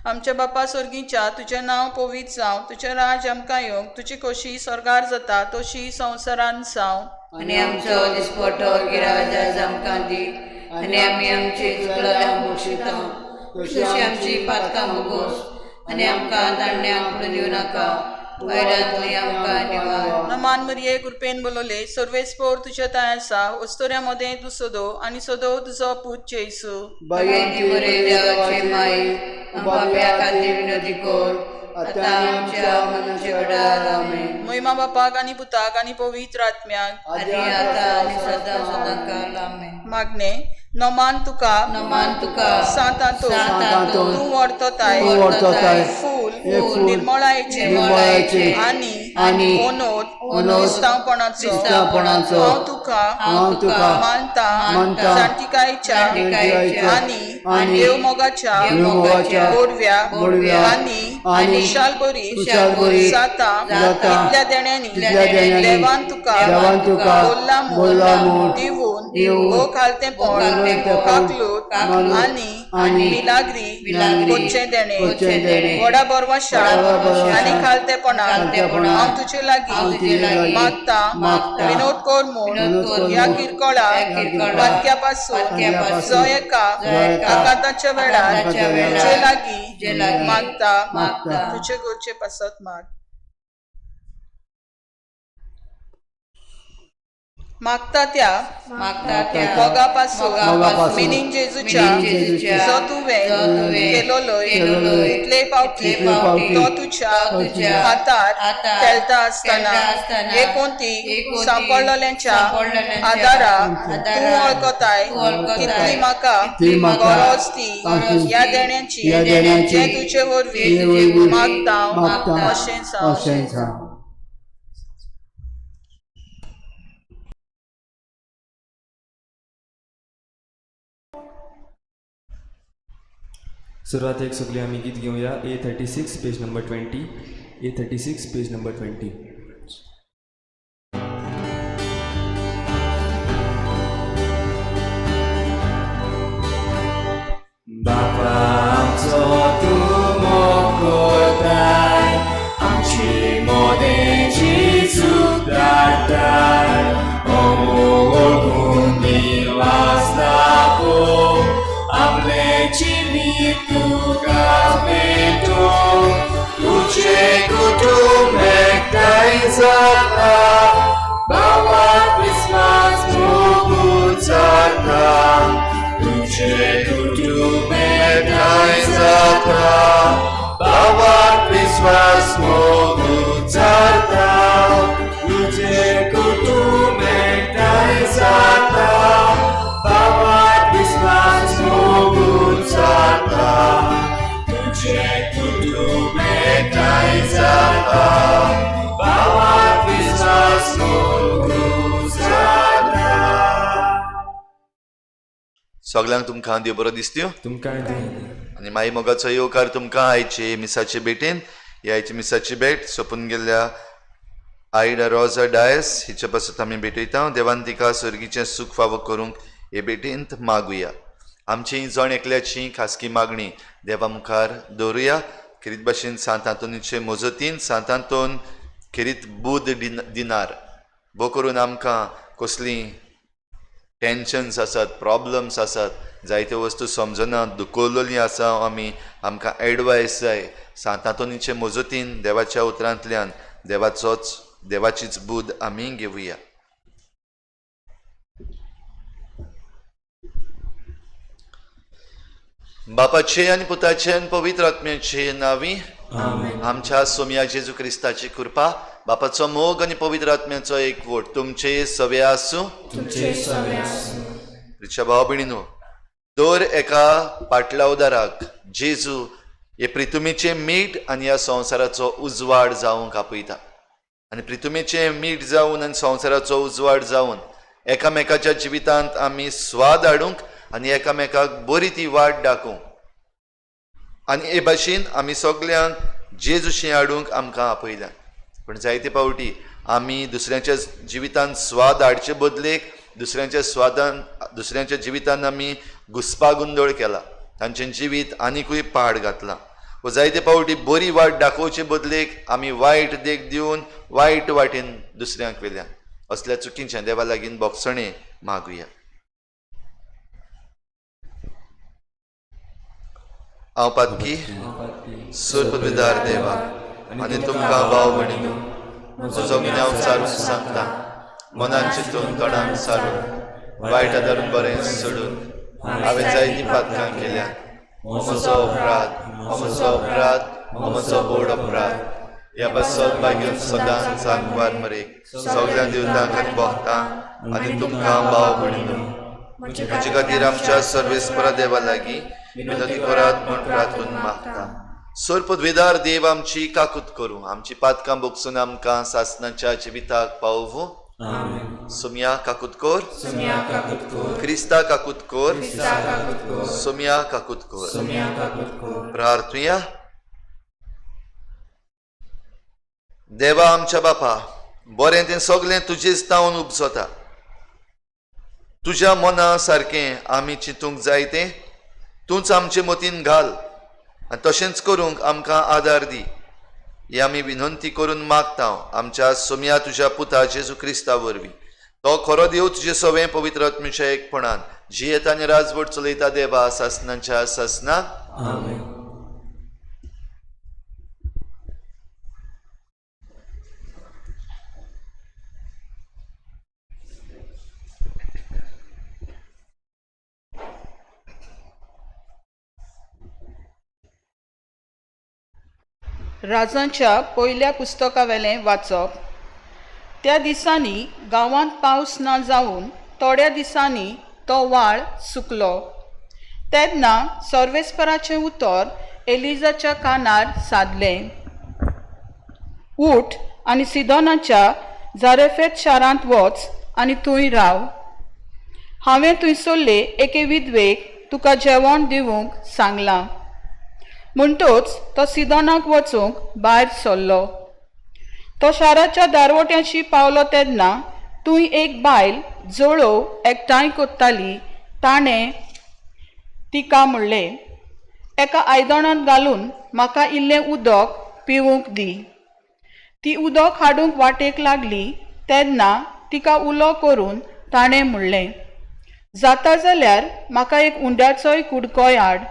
आमच्या बापा सोर्गीच्या तुजें नांव पवित्र जावं, तुजें राज आमकां येवंक, तुजी कोशी स्वर्गार जाता तशी संवसारांत जावं.
आनी आमचो दिसपटो गिराज आमकां दी आनी आमी आमचे चुकलेल्या बक्षिता तशी आमची पातकां बोगोस आनी आमकां तांड्यांक पडून दिवं नाका, वायटांतली आमकां निवार.
नमान मरिये कृपेन बोलवले सर्वेस्पोर तुज्या तांय आसा, वस्तुऱ्या मदें तूं सोदो आनी सोदो तुजो पूत जेजू.
भगवंती मोरे देवाचे माई, आमच्या खातीर विनंती कर, आतां आमच्या मरणाच्या वेळार. आमेन.
महिमा बापाक आनी पुताक आनी पवित्र आत्म्याक.
आनी आतां आनी सदां सदां काल. आमेन.
मागणे. नमान तुका
नमान तुका
सांत आंतोन
सांत आंतोन
तूं व्हरतोताय
तूं व्हरतोताय
फूल
हे फूल
निर्मळायेचें
निर्मळायेचें
आनी
आनी
ओनोद
ओनोद
क्रिस्तांवपणाचो
क्रिस्तांवपणाचो
हांव तुका
हांव तुका
मानता
मानता
जाणटिकायेच्या
जाणटिकायेच्या
आनी
आनी
देवमोगाच्या
देवमोगाच्या
गोडव्या
गोडव्या
आनी
आनी
खुशालभरीत
खुशालभरीत
जाता
जाता
तितल्या देण्यांनी
तितल्या देण्यांनी
देवान तुका
देवान तुका
बोल्ला म्हूण
बोल्ला म्हूण
दिवून
दिवून
भो खालतेंपण
खालतेंपण
काकलूत
काकलूत
आनी
आनी
मिलाग्री
मिलाग्री
कोच्चें देणें
कोच्चें देणें
व्हडा बरवाशा
व्हडा बरवाशा
आनी खालतेपणा
खालतेपणा
हांव तुजे लागीं
हांव तुजे लागीं
मागता
मागता
विनोद कर म्हूण
विनोद कर
ह्या
म्हूण
किरकोळा
ह्या किरकोळा
वाक्या पासून
वाक्यापासून
जो एका
जो एका
आकांताच्या वेळार
आकांताच्या वेळार
तुजे लागीं
तुजे लागीं
मागता
मागता
तुजे गरजे पासत माग. मागता त्या
मागता त्या
मोगा पासून
मोगापासून
मिनीन जेजूच्या
मिनीन जेजूच्या
जो तुवें
जो तुवें
केलोलोय
केलोलोय
तितले पावटी
तितले पावटी
तो तुज्या
तो तुज्या
हातार
हातार
खेळटा आसतना
खेळटा आसतना
एकोंती
एकोंती
सांपडलेल्यांच्या
सांपडलेल्यांच्या
आदारा
आदारा
तूं वळखताय
तूं वळखताय
कितली म्हाका
ती म्हाका
गरज ती
गरज
ह्या
ती
देण्याची
ह्या देण्याची
जें तुजे वरवीं
तुजे वरवीं
मागता
मागता
अशें जावं.
अशें जावं.
सुरवातेक सगळीं आमी गीत घेवया A 36 page number 20, A 36 page number 20. बापा आमचो तूं मोग करताय, आमची मोदेची चूक धाडटाय, हो मोग वळखून दिवासना आपले जिवीत तुका भेटूं, तुजें कुटुंब एकठांय जाता, बाबा क्रिस्मस मोगून जाता, तुजें कुटुंब एकठांय जाता, बाबा क्रिस्मस मोगून जाता, तुजें कुटुंब एकठांय जाता, बाबा क्रिस्मस मोगून जाता, तुजें कुटुंब एकठांय जाता.
सगल्यांक तुमकां देव बरो दिसत्यो
तुमकां दी.
आनी माई मोगाचो येवकार तुमकां आयचे मिसाचे भेटेन. ही आयची मिसाची भेट सोंपून गेल्ल्या आयडा रोजा डायस हिचे पासत आमी भेटयता. देवान तिका सर्गीचें सूख फावो करूंक हे भेटेंत मागुया. आमची जण एकल्याची खासगी मागणी देवा मुखार दवरुया. खेरीत भाशेन सांत आंतोनीचे मजतीन सांत आंतोन खेरीत बूद दिनार भो करून आमकां कसलीं टेंशन्स आसात, प्रॉब्लम्स आसात, जायत्यो वस्तू समजना, दुखवलेली आसा आमी, आमकां एडवायस जाय. सांत आंतोनीचे मजतीन देवाच्या उतरांतल्यान देवाचोच देवाचीच बूद आमी घेवया. बापाचे आनी पुताचे आनी पवित्र आत्म्याचे नांवी आमच्या सोमया जेजू क्रिस्ताची कृपा, बापाचो मोग आनी पवित्र आत्म्याचो एकवट तुमचे सवे आसूं. प्रिच्या भाव भयणीनो, दर एका पाटलावदाराक जेजू हे प्रितुमेचें मीठ आनी ह्या संवसाराचो उजवाड जावंक आपयता. आनी प्रितुमेचें मीठ जावन आनी संवसाराचो उजवाड जावन एकामेकाच्या जिवितांत आमी स्वाद हाडूंक आनी एकामेकाक बरी ती वाट दाखोवंक आनी हे भाशेन आमी सगल्यांक जेजूशी हाडूंक आमकां आपयल्यात. पूण जायते फावटी आमी दुसऱ्यांच्या जिवितांत स्वाद हाडचे बदलेक दुसऱ्यांच्या स्वादान दुसऱ्यांच्या जिवितान आमी घुस्पागोंदळ केला, तांचें जिवीत आनिकूय पाड घातलां. व जायते फावटी बरी वाट दाखोवचे बदलेक आमी वायट देख दिवन वायट वाटेन दुसऱ्यांक व्हेल्यान. असल्या चुकींचें देवा लागीं बोगसणें मागुया. हांव पातकी सुरपदवीदार देवा आनी तुमकां भाव भयणीनो म्हजो गुन्यांव सारून सांगता. मनान चिंतून तोंडान सारून वायट आदारून बरें सोडून हांवें जायतीं पातकां केल्या. म्हजो अपराध, म्हजो अपराध, म्हजो व्हड अपराध. ह्या पासत भाग्यून सदांच सांगवार मरेक सगळ्या देवतांक आनी भोगतां आनी तुमकां भाव भयणीनो म्हजे खातीर आमच्या सर्वेस्परा देवा लागीं विनंती करात म्हूण प्रार्थून मागता. सर्पद्वेदार देव आमची काकूत करूं, आमची पातकां बोगसून आमकां सासनाच्या जिविताक पावोवं. सोमया काकूत कर, क्रिस्ता काकूत कर, सोमया काकूत कर. प्रार्थुया. देवा आमच्या बापा, बरें तें सगळें तुजेच तावन उपजता. तुज्या मना सारकें आमी चिंतूंक जाय तें तूंच आमचे मतीन घाल आनी तशेंच करूंक आमकां आदार दी. ही आमी विनंती करून मागता आमच्या सोमया तुज्या पुता जेजू क्रिस्ता वरवीं. तो खरो देव तुजे सवें पवित्र आत्म्याच्या एकपणान जियेता आनी राजवट चलयता देवा सासनाच्या सासनाक.
राजांच्या पयल्या पुस्तकावेलें वाचप. त्या दिसांनी गांवांत पावस ना जावन थोड्या दिसांनी तो वाळ सुकलो. तेन्ना सर्वेस्पराचें उतर एलिजाच्या कानार सादलें, उठ आनी सिदोनाच्या जारेफेत शारांत वच आनी थंय राव. हांवें थंयसरले एके विधवेक तुका जेवण दिवंक सांगलां. म्हणटोच तो सिदोनाक वचूंक भायर सरलो. तो शाराच्या दारवट्याशी पावलो तेन्ना थंय एक बायल जळोव एकठांय कोत्ताली. ताणें तिका म्हणलें, एका आयदनांत घालून म्हाका इल्लें उदक पिवूंक दी. ती उदक हाडूंक वाटेक लागली तेन्ना तिका उलो करून ताणें म्हणलें, जाता जाल्यार म्हाका एक उंड्याचोय कुडकोय हाड.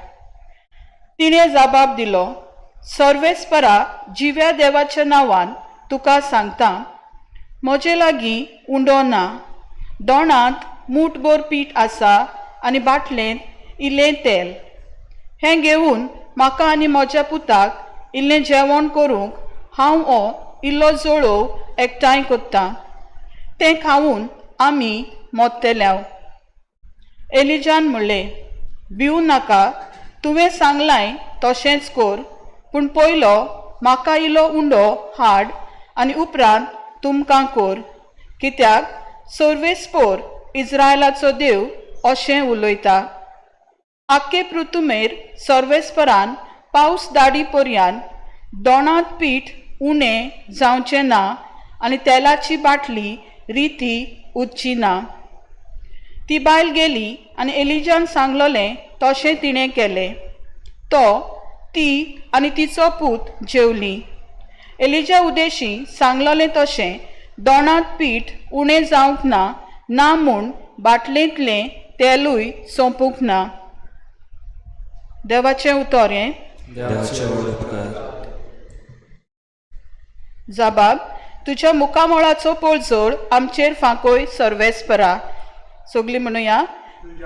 तिणें जाबाब दिलो, सर्वेस्परा जिव्या देवाच्या नांवान तुका सांगता, म्हजे लागीं उंडो ना. दोणांत मूठभर पीठ आसा आनी बाटलेंत इल्लें तेल. हें घेवन म्हाका आनी म्हज्या पुताक इल्लें जेवण करूंक हांव हो इल्लो जळोव एकठांय कोत्तां. तें खावन आमी मोत्तेल्याव. एलिजान म्हणलें, भिवू नाका, तुवें सांगलाय तशेंच कर, पूण पयलो म्हाका इल्लो उंडो हाड आनी उपरांत तुमकां कर, कित्याक सर्वेस्पोर इस्रायलाचो देव अशें उलयता. आख्खे पृथुमेर सर्वेस्परान पावस दाडी पर्यान दोणांत पीठ उणें जावचें ना आनी तेलाची बाटली रिती उरची ना. ती बायल गेली आनी एलिजान सांगलोलें तशें तिणें केलें. तो, ती आनी तिचो पूत जेवली. एलिजा उदेशी सांगलोलें तशें दोणांत पीठ उणें जावंक ना, ना म्हूण बाटलेंतलें तेलूय सोंपूंक ना. देवाचें उतर हें.
देवाचे व्हड उपकार.
जबाब, तुज्या मुखामळाचो पोळजोळ आमचेर फांकोय सर्वेस्परा. सगलीं म्हणुया,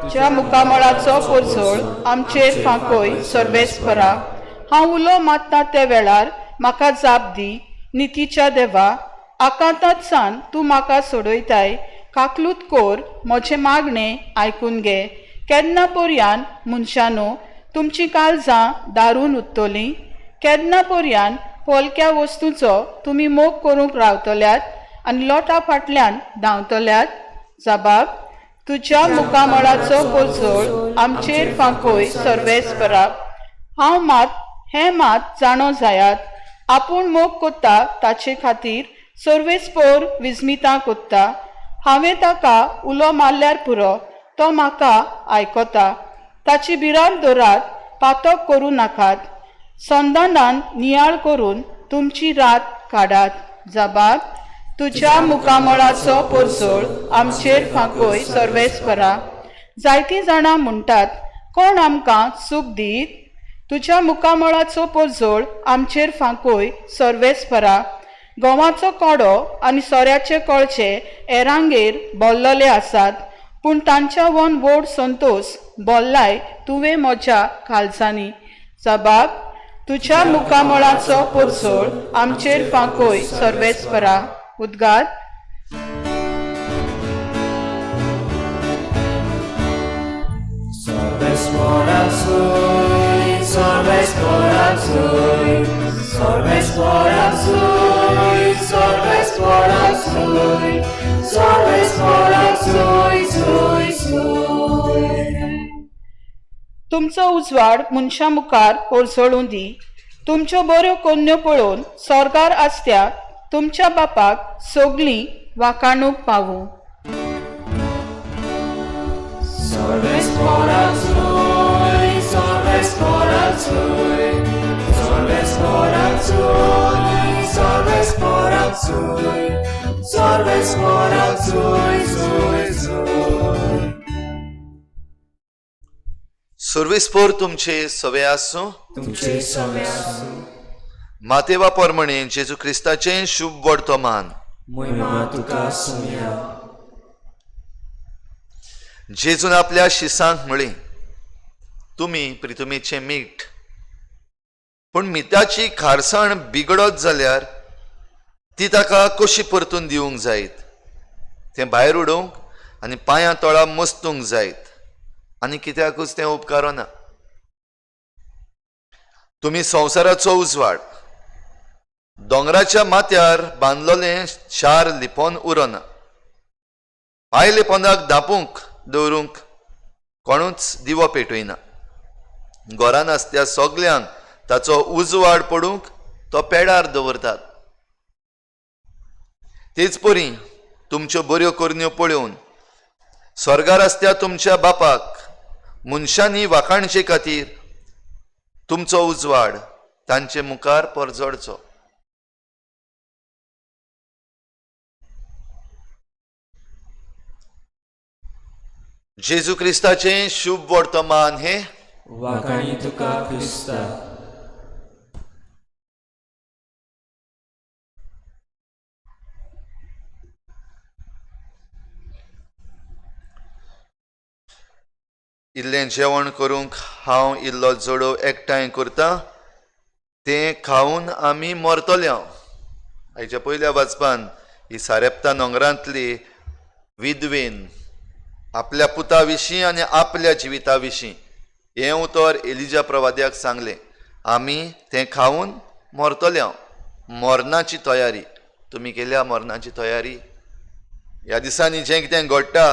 तुज्या मुखामळाचो पोळजोळ आमचेर फांकोय सर्वेस्परा. हांव उलो मारता त्या वेळार म्हाका जाप दी. नितीच्या देवा, आकांतांत सान तूं म्हाका सोडयताय. काकलूत कोर म्हजें मागणें आयकून घे. केन्ना पर्यान मनशानो तुमचीं काळजां दारून उत्तलीं? केन्ना पर्यान पोलक्या वस्तूचो तुमी मोग करूंक रावतल्यात आनी लोटा फाटल्यान धांवतल्यात? जबाब, तुज्या मुखामळाचो पोळजोळ आमचेर फांकोय सर्वेस्परा. हांव मात हें मात जाणो जायात, आपूण मोग कोत्ता ताचे खातीर सर्वेस्पोर विस्मितां कोत्ता. हांवें ताका उलो मारल्यार पुरो, तो म्हाका आयकता. ताची भिरांत दवरात, पातक करूं नाकात. संदानान नियाळ करून तुमची रात काडात. जबाब, तुज्या मुखामळाचो पोरजोळ आमचेर फांकोय सर्वेस्परा. जायतीं जाणां म्हणटात, कोण आमकां सूख दीत? तुज्या मुखामळाचो पोरजोळ आमचेर फांकोय सर्वेस्परा. गंवाचो कोडो आनी सोऱ्याचे कळचे एरांगेर बोल्लले आसात, पूण तांच्या वन व्हड संतोस बोल्लाय तुवें म्हज्या काळजांनी. जबाब, तुज्या मुखामळाचो पोरजोळ आमचेर फांकोय सर्वेस्परा. उद्गार. तुमचो उजवाड मनशां मुखार पोरजळूं दी. तुमच्यो बऱ्यो कोन्न्यो पळोवन स्वर्गार आसत्या तुमच्या बापाक सगलीं वाखाणूंक पावूं.
सुर्विस्पोर तुमचे सवे आसूं.
तुमचे सवे आसूं.
मातेवा परमणे जेजू क्रिस्ताचें शुभ वर्तमान.
महिमा तुका सुमया.
जेजून आपल्या शिसांक म्हळें, तुमी प्रितुमेचें मीठ, पूण मिठाची खारसाण बिगडत जाल्यार ती ताका कशी परतून दिवंक जायत? तें भायर उडोवंक आनी पांयां तोळा मस्तूंक जायत आनी कित्याकूच तें उपकारना. तुमी संवसाराचो उजवाड. दोंगराच्या माथ्यार बांदलोलें शार लिपोन उरना. पायले पोंदाक धांपूंक दवरूंक कोणूच दिवो पेटयना. घरान आसत्या सगल्यांक ताचो उजवाड पडूंक तो पेडार दवरतात. तेच परी तुमच्यो बऱ्यो करण्यो पळोवन स्वर्गार आसत्या तुमच्या बापाक मनशांनी वाखाणचे खातीर तुमचो उजवाड तांचे मुखार परजळचो. जेजू क्रिस्ताचें शुभ वर्तमान हें.
वाखाणी तुका क्रिस्ता.
इल्लें जेवण करूंक हांव इल्लो जोडो एकठांय करता, तें खावन आमी मरतले. आयच्या पयल्या वाचपान ही सारेप्ता नोंगरांतली विधवेन आपल्या पुता विशीं आनी आपल्या जिविता विशीं हें उतर एलिजा प्रवाद्याक सांगलें, आमी तें खावन मरतले. मरणाची तयारी तुमी केल्या? मरणाची तयारी ह्या दिसांनी जें कितें घडटा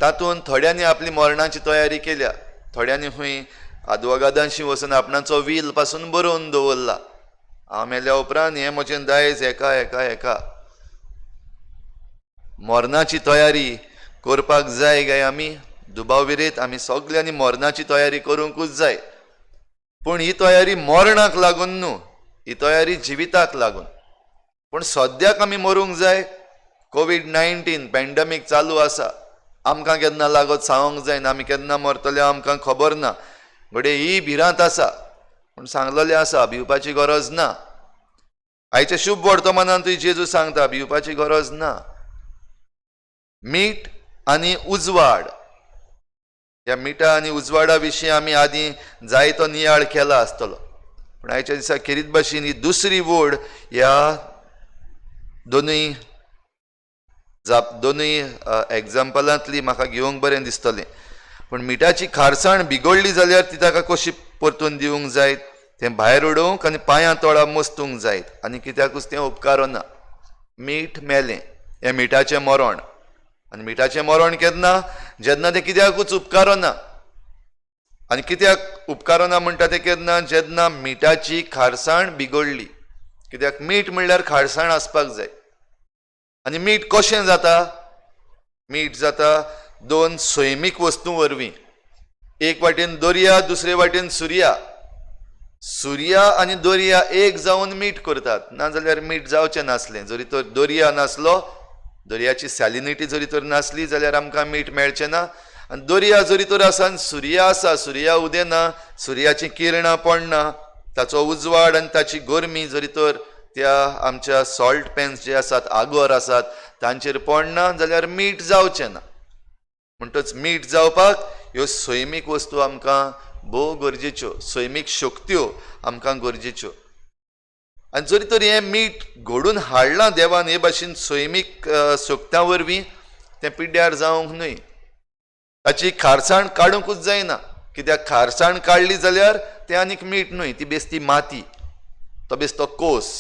तातूंत थोड्यांनी आपली मरणाची तयारी केल्या. थोड्यांनी खंय आदवोगादांशी वचून आपणाचो वील पासून बरोवन दवरला, हांव मेल्या उपरांत हें म्हजें दायज हेका हेका हेका. मरणाची तयारी करपाक जाय काय आमी? दुबाव विरेत आमी सगल्यांनी मरणाची तयारी करूंकूच जाय. पूण ही तयारी मरणाक लागून न्हू, ही तयारी जिविताक लागून. पूण सद्याक आमी मरूंक जाय. COVID-19 pandemic चालू आसा, आमकां केन्ना लागत सांगूंक जायना, आमी केन्ना मरतले आमकां खबर ना. घडये ही भिरांत आसा, पूण सांगलेलें आसा भिवपाची गरज ना. आयच्या शुभ वर्तमानांतूय जेजू सांगता भिवपाची गरज ना. मीठ आनी उजवाड, ह्या मिठा आनी उजवाडा विशीं आमी आदीं जायतो नियाळ केला आसतलो, पूण आयच्या दिसा खेरीत भाशेन ही दुसरी वोड ह्या दोनूय एग्जाम्पलांतली म्हाका घेवंक बरें दिसतलें. पूण मिठाची खारसाण बिगडली जाल्यार ती ताका कशी परतून दिवंक जायत? तें भायर उडोवंक आनी पांयां तोळा मस्तूंक जायत आनी कित्याकूच तें उपकारना. मीठ मेलें, हें मिठाचें मरण. आनी मिठाचें मरण केन्ना? जेन्ना तें कित्याकूच उपकारना. आनी कित्याक उपकारना म्हणटा तें केन्ना? जेन्ना मिठाची खारसाण बिगडली. कित्याक मीठ म्हणल्यार खारसाण आसपाक जाय. आनी मीठ कशें जाता? मीठ जाता दोन सैमीक वस्तूं वरवीं. एक वाटेन दर्या, दुसरे वाटेन सुर्या. सुर्या आनी दर्या एक जावन मीठ करतात, नाजाल्यार मीठ जावचें नासलें. जरी तर दर्या नासलो, दर्याची सॅलिनिटी जरी तर नासली जाल्यार आमकां मीठ मेळचें ना. आनी दर्या जरी तर आसा आनी सुर्या आसा, सुर्या उदेना, सुर्याचीं किरणां पडना, ताचो उजवाड आनी ताची गरमी जरी तर त्या आमच्या सॉल्ट पॅन्स जे आसात, आगोर आसात, तांचेर पडना जाल्यार मीठ जावचें ना. म्हणटच मीठ जावपाक ह्यो सैमीक वस्तू आमकां भोव गरजेच्यो, सैमीक शक्त्यो आमकां गरजेच्यो. आनी जरी तर हें मीठ घडून हाडलां देवान हे भाशेन सैमीक शक्त्यां वरवीं, तें पिड्ड्यार जावंक न्हय, ताची खारसाण काडुंकूच जायना. कित्याक खारसाण काडली जाल्यार तें आनीक मीठ न्हय, ती बेस्ती माती, तो बेस्तो कोस.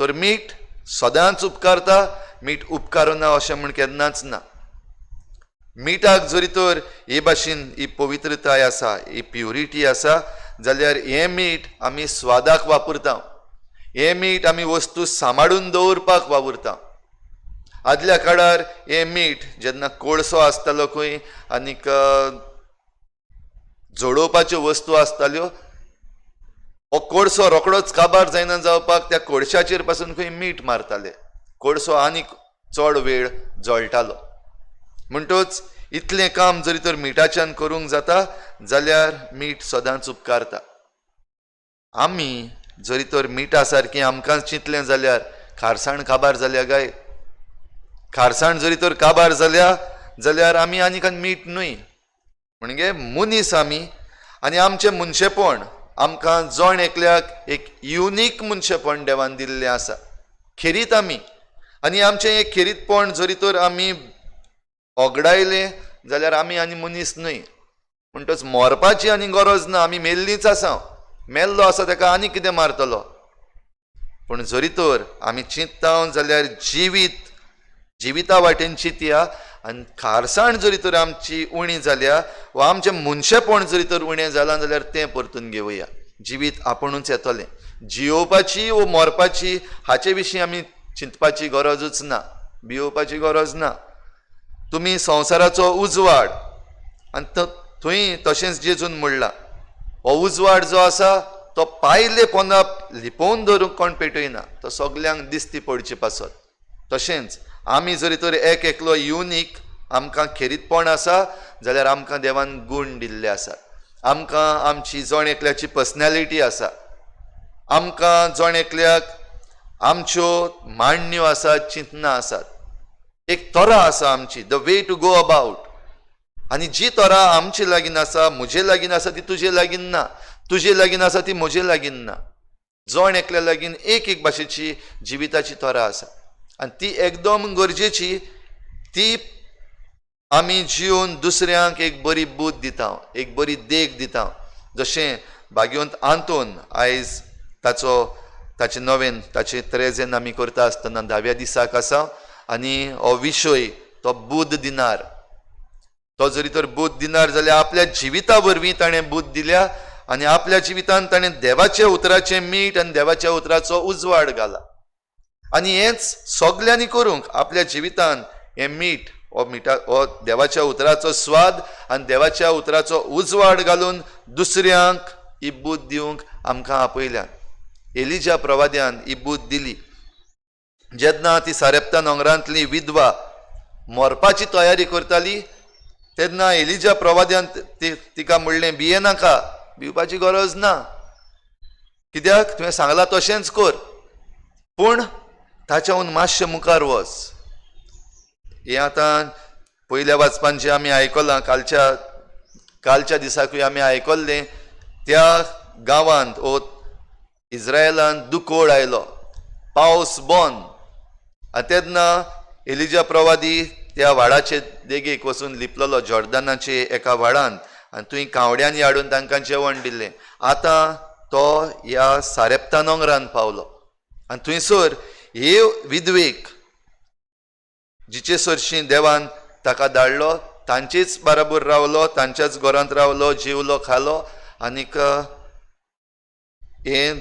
तर मीठ सदांच उपकारता, मीठ उपकारना अशें म्हूण केन्नाच ना. मिठाक जरी तर हे भाशेन ही पवित्रताय आसा, ही प्युरिटी आसा जाल्यार हें मीठ आमी स्वादाक वापरता, हें मीठ आमी वस्तू सांबाळून दवरपाक वापरता. आदल्या काळार हें मीठ जेन्ना कोळसो आसतालो खंय आनीक जोडोवपाच्यो वस्तू आसताल्यो, हो कोळसो रोकडोच काबार जायना जावपाक त्या कोळशाचेर पासून खंय मीठ मारताले, कोळसो आनीक चड वेळ जळटालो. म्हणटच इतलें काम जरी तर मिठाच्यान करूंक जाता जाल्यार मीठ सदांच उपकारता. आमी जरी तर मिठा सारकें आमकां चिंतलें जाल्यार खारसाण काबार जाल्या काय? खारसाण जरी तर काबार जाल्या जाल्यार आमी आनीक मीठ न्हय, म्हणजे मनीस आमी. आनी आमचें मनशेपण आमकां जण एकल्याक एक युनीक मनशेपण देवान दिल्लें आसा, खेरीत आमी. आनी आमचें एक खेरीतपण जरी तर आमी ओगडायलें जाल्यार आमी आनी मनीस न्हय. म्हणटच मरपाची आनी गरज ना, आमी मेल्लीच आसा, मेल्लो आसा ताका आनी कितें मारतलो. पूण जरी तर आमी चिंतता जाल्यार जिवीत जिविता वाटेन चिंतया आनी खारसाण जरी तर आमची उणी जाल्या वा आमचें मनशेपण जरी तर उणें जालां जाल्यार तें परतून घेवया. जिवीत आपुणूच येतलें. जियोवपाची वो मरपाची हाचे विशीं आमी चिंतपाची गरजूच ना, भियोवपाची गरज ना. तुमी संवसाराचो उजवाड, आनी थंय तशेंच जेजून म्हणलां, हो उजवाड जो आसा तो पायले पोंदा लिपोवन दवरूंक कोण पेटयना, तो सगल्यांक दिसती पडचे पासत. तशेंच आमी जरी तर एक एकलो युनीक आमकां खेरीतपण आसा जाल्यार आमकां देवान गूण दिल्ले आसात, आमकां आमची जण एकल्याची पर्सनॅलिटी आसा, आमकां जण एकल्याक आमच्यो मांडण्यो आसात, चिंतनां आसात, एक तरा आसा आमची, the way to go about. आनी जी तरा आमचे लागीं आसा, म्हजे लागीं आसा ती तुजे लागीं ना, तुजे लागीं आसा ती म्हजे लागीं ना. जण एकल्या लागीं एक एक भाशेची जिविताची तरा आसा आनी ती एकदम गरजेची. ती आमी जिवन दुसऱ्यांक एक बरी बूद दिता, एक बरी देख दिता. जशें भाग्यवंत आंतोन आयज ताचो ताचें नवेन ताचें त्रेजेन आमी करता आसतना 10व्या दिसाक आसा आनी हो विशय तो बूद दिनार. तो जरी तर बूद दिनार जाल्यार आपल्या जिविता वरवीं ताणें बूद दिल्या आनी आपल्या जिवितान ताणें देवाच्या उतराचें मीठ आनी देवाच्या उतराचो उजवाड घाला. आनी हेंच सगल्यांनी करूंक आपल्या जिवितान हें मीठ हो मिठा हो देवाच्या उतराचो स्वाद आनी देवाच्या उतराचो उजवाड घालून दुसऱ्यांक ही बूद दिवंक आमकां आपयल्यान. एलिजा प्रवाद्यान ही बूद दिली. जेन्ना ती सारेप्ता नोंगरांतली विधवा मरपाची तयारी करताली तेन्ना एलिजा प्रवाद्यान तिका म्हणलें, भिये नाका, भिवपाची गरज ना, कित्याक तुवें सांगलां तशेंच कर, पूण ताच्याहून मातशें मुखार वच. हें आतां पयल्या वाचपान जें आमी आयकलां, कालच्या दिसाकूय आमी आयकल्लें, त्या गांवांत ओ इज्रायलान दुकोळ आयलो, पावस बंद. आनी तेन्ना एलिजा प्रवादी त्या व्हाळाचे देगेक वचून लिपलेलो, जॉर्दनाचे एका व्हाळांत, आनी थंय कावड्यांनी हाडून तांकां जेवण दिल्लें. आतां तो ह्या सारेप्ता नोंगरान पावलो आनी थंयसर हे विधवेक जिचे सरशीं देवान ताका धाडलो तांचेच बराबर रावलो, तांच्याच घरांत रावलो, जेवलो खालो. आनीक हें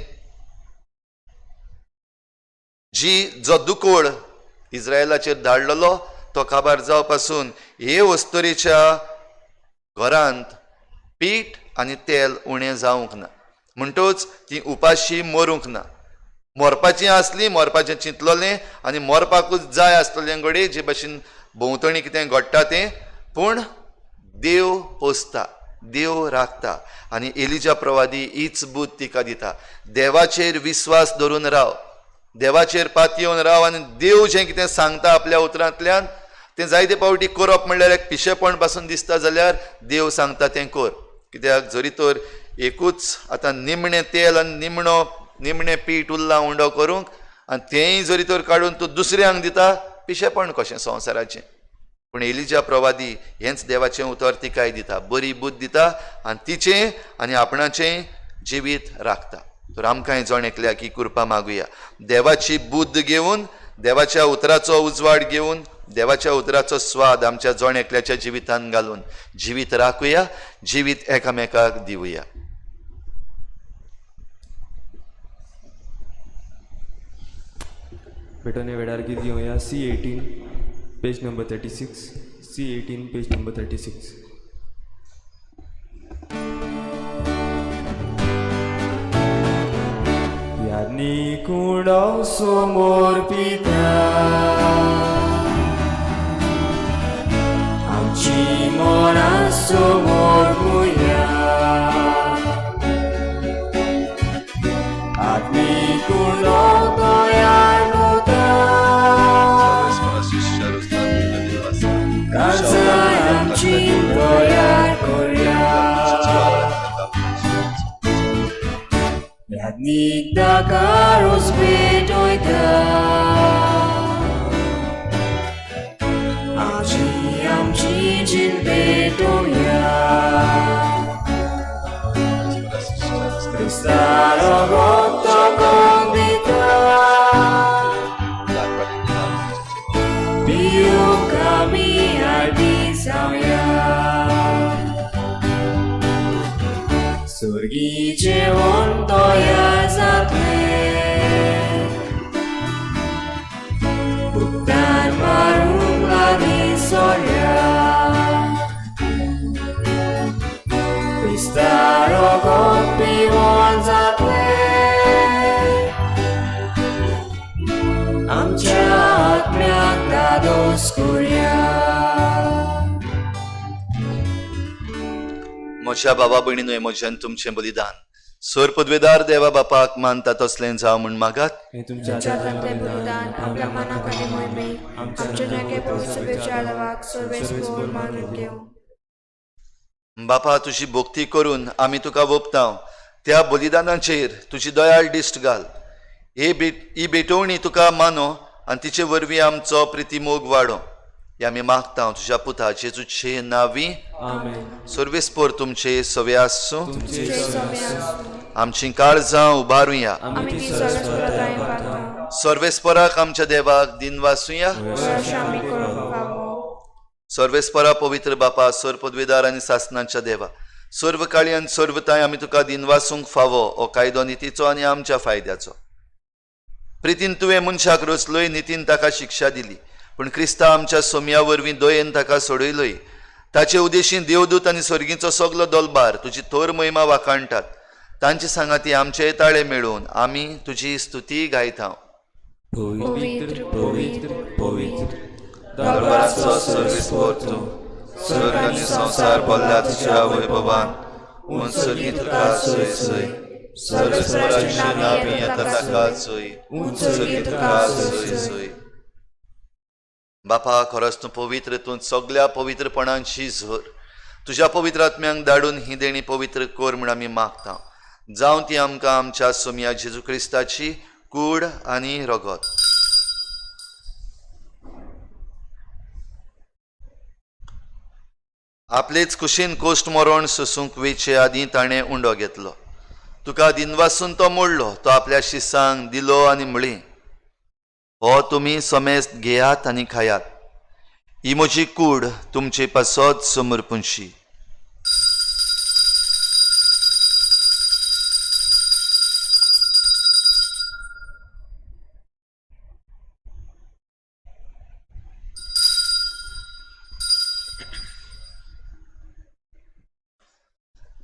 जी जो दुकोळ इज्रायलाचेर धाडलेलो तो काबार जावपासून हे वस्तुरेच्या घरांत पीठ आनी तेल उणें जावंक ना, म्हणटच ती उपाशी मरूंक ना. मरपाची आसली, मरपाचें चिंतलोलें आनी मरपाकूच जाय आसतलें घडये, जे भशेन भोंवतणी कितें घडटा तें, पूण देव पोसता, देव राखता. आनी एलिजा प्रवादी हीच बूद तिका दिता, देवाचेर विस्वास धरून राव, देवाचेर पातयेवन राव आनी देव जें कितें सांगता आपल्या उतरांतल्यान तें जायते फावटी करप म्हणल्यार एक पिशेपण पासून दिसता जाल्यार देव सांगता तें कर. कित्याक जरी तर एकूच आतां निमणें तेल आनी निमणें पीठ उरलां उंडो करूंक आनी तेंय जरी तर काडून तूं दुसऱ्यांक दिता, पिशेपण कशें संवसाराचें. पूण एलिजा प्रवादी हेंच देवाचें उतर तिकाय दिता, बरी बुद्द दिता आनी तिचें आनी आपणाचें जिवीत राखता. तर आमकांय जण एकल्याक ही कृपा मागुया, देवाची बुद्द घेवन, देवाच्या उतराचो उजवाड घेवन, देवाच्या उतराचो स्वाद आमच्या जण एकल्याच्या जिवितान घालून जिवीत राखुया, जिवीत एकामेकाक दिवया.
भेटोने वेळार गीत घेवया C18 page number 36, C18 page number 36. यादनी कुंडो समोर पिता आमची मनां समोर पुया, आत्मी कुंडो तयार कोता, काळजां आमची तयार करया, यादनीक दाकारूच पेटयता, आमची आमची जीण पेटोवया, क्रिस्ता रगत कोण दिता, पिवंक आमी आर्दी जावया, स्वर्गी जेवण तयार जातलें, भुगतान मारूंक लागीं सोऱ्या, क्रिस्ता रगत पिवन जातलें, आमच्या आत्म्याक धादोस करया.
म्हज्या बाबा भयणीनो, म्हज्यान तुमचें बलिदान सर पदवेदार देवा बापाक मानता तसलें जावं म्हूण मागात.
हें तुमच्या
तुमच्या
हातांतलें
हातांतलें बलिदान आपल्या मनाक आनी मोहिमेक आमच्या नाके पवित्र देवाक सर्वेस्पोर मानून घेवं.
बापा, तुजी भक्ती करून आमी तुका वोपता, त्या बलिदानाचेर तुजी दयाळ दिश्ट घाल. ही भेटवणी तुका मानो आनी तिचे वरवीं आमचो प्रितीमोग वाडो. हे आमी मागता तुज्या पुता जेजूचे नांवी.
आमेन.
सर्वेस्पोर तुमचे सवे आसूं.
तुमचे
तुमचे सवे आसूं.
आमची काळजां उबारुया.
आमी
आमी
ती
ती
सरस्वताय
सरस्वताय
मागता.
मागता.
सर्वेस्पराक आमच्या देवाक दिनवासुया.
अशें आमी करूंक फावो.
सर्वेस्परा पवित्र बापा, सर्व पदवेदार आनी सासनांच्या देवा, सर्व काळी आनी सर्व तांय आमी तुका दिनवासूंक फावो हो कायदो नितीचो आनी आमच्या फायद्याचो. प्रितीन तुवें मनशाक रचलोय, नितीन ताका शिक्षा दिली, पूण क्रिस्ता आमच्या सोमया वरवीं दयेन ताका सोडयलोय. ताचे उदेशीं देवदूत आनी सर्गीचो सगलो दलबार तुजी थोर महिमा वाखाणटात. तांचे सांगाती आमचे ताळे मेळून आमी तुजी स्तुती गायता.
पवित्र पवित्र पवित्र
दरबाराचो सर्वेस्पर तूं, स्वर्ग आनी संवसार भरला तुज्या वैभवान. उंच सर्गी तुका सोय सोय, सर्वेस्पराचे नांव येता ताका सोय, उंच सर्गी तुका सोय सोय. बापा, खरोच तूं पवित्र, तूं सगल्या पवित्रपणांची झर. तुज्या पवित्र आत्म्यांक धाडून ही देणी पवित्र कर म्हूण आमी मागता. जावं ती आमकां आमच्या सोमया जेजू क्रिस्ताची कूड आनी रगत. आपलेच कुशीन कोश्ट मरण सोसूंक वेचे आदीं ताणें उंडो घेतलो. तुका दिनवासून तो मोडलो, तो आपल्या शिसांक दिलो आनी म्हळी, हो तुमी समेस्त घेयात आनी खायात, ही म्हजी कूड तुमचे पासत समर्पूंशी.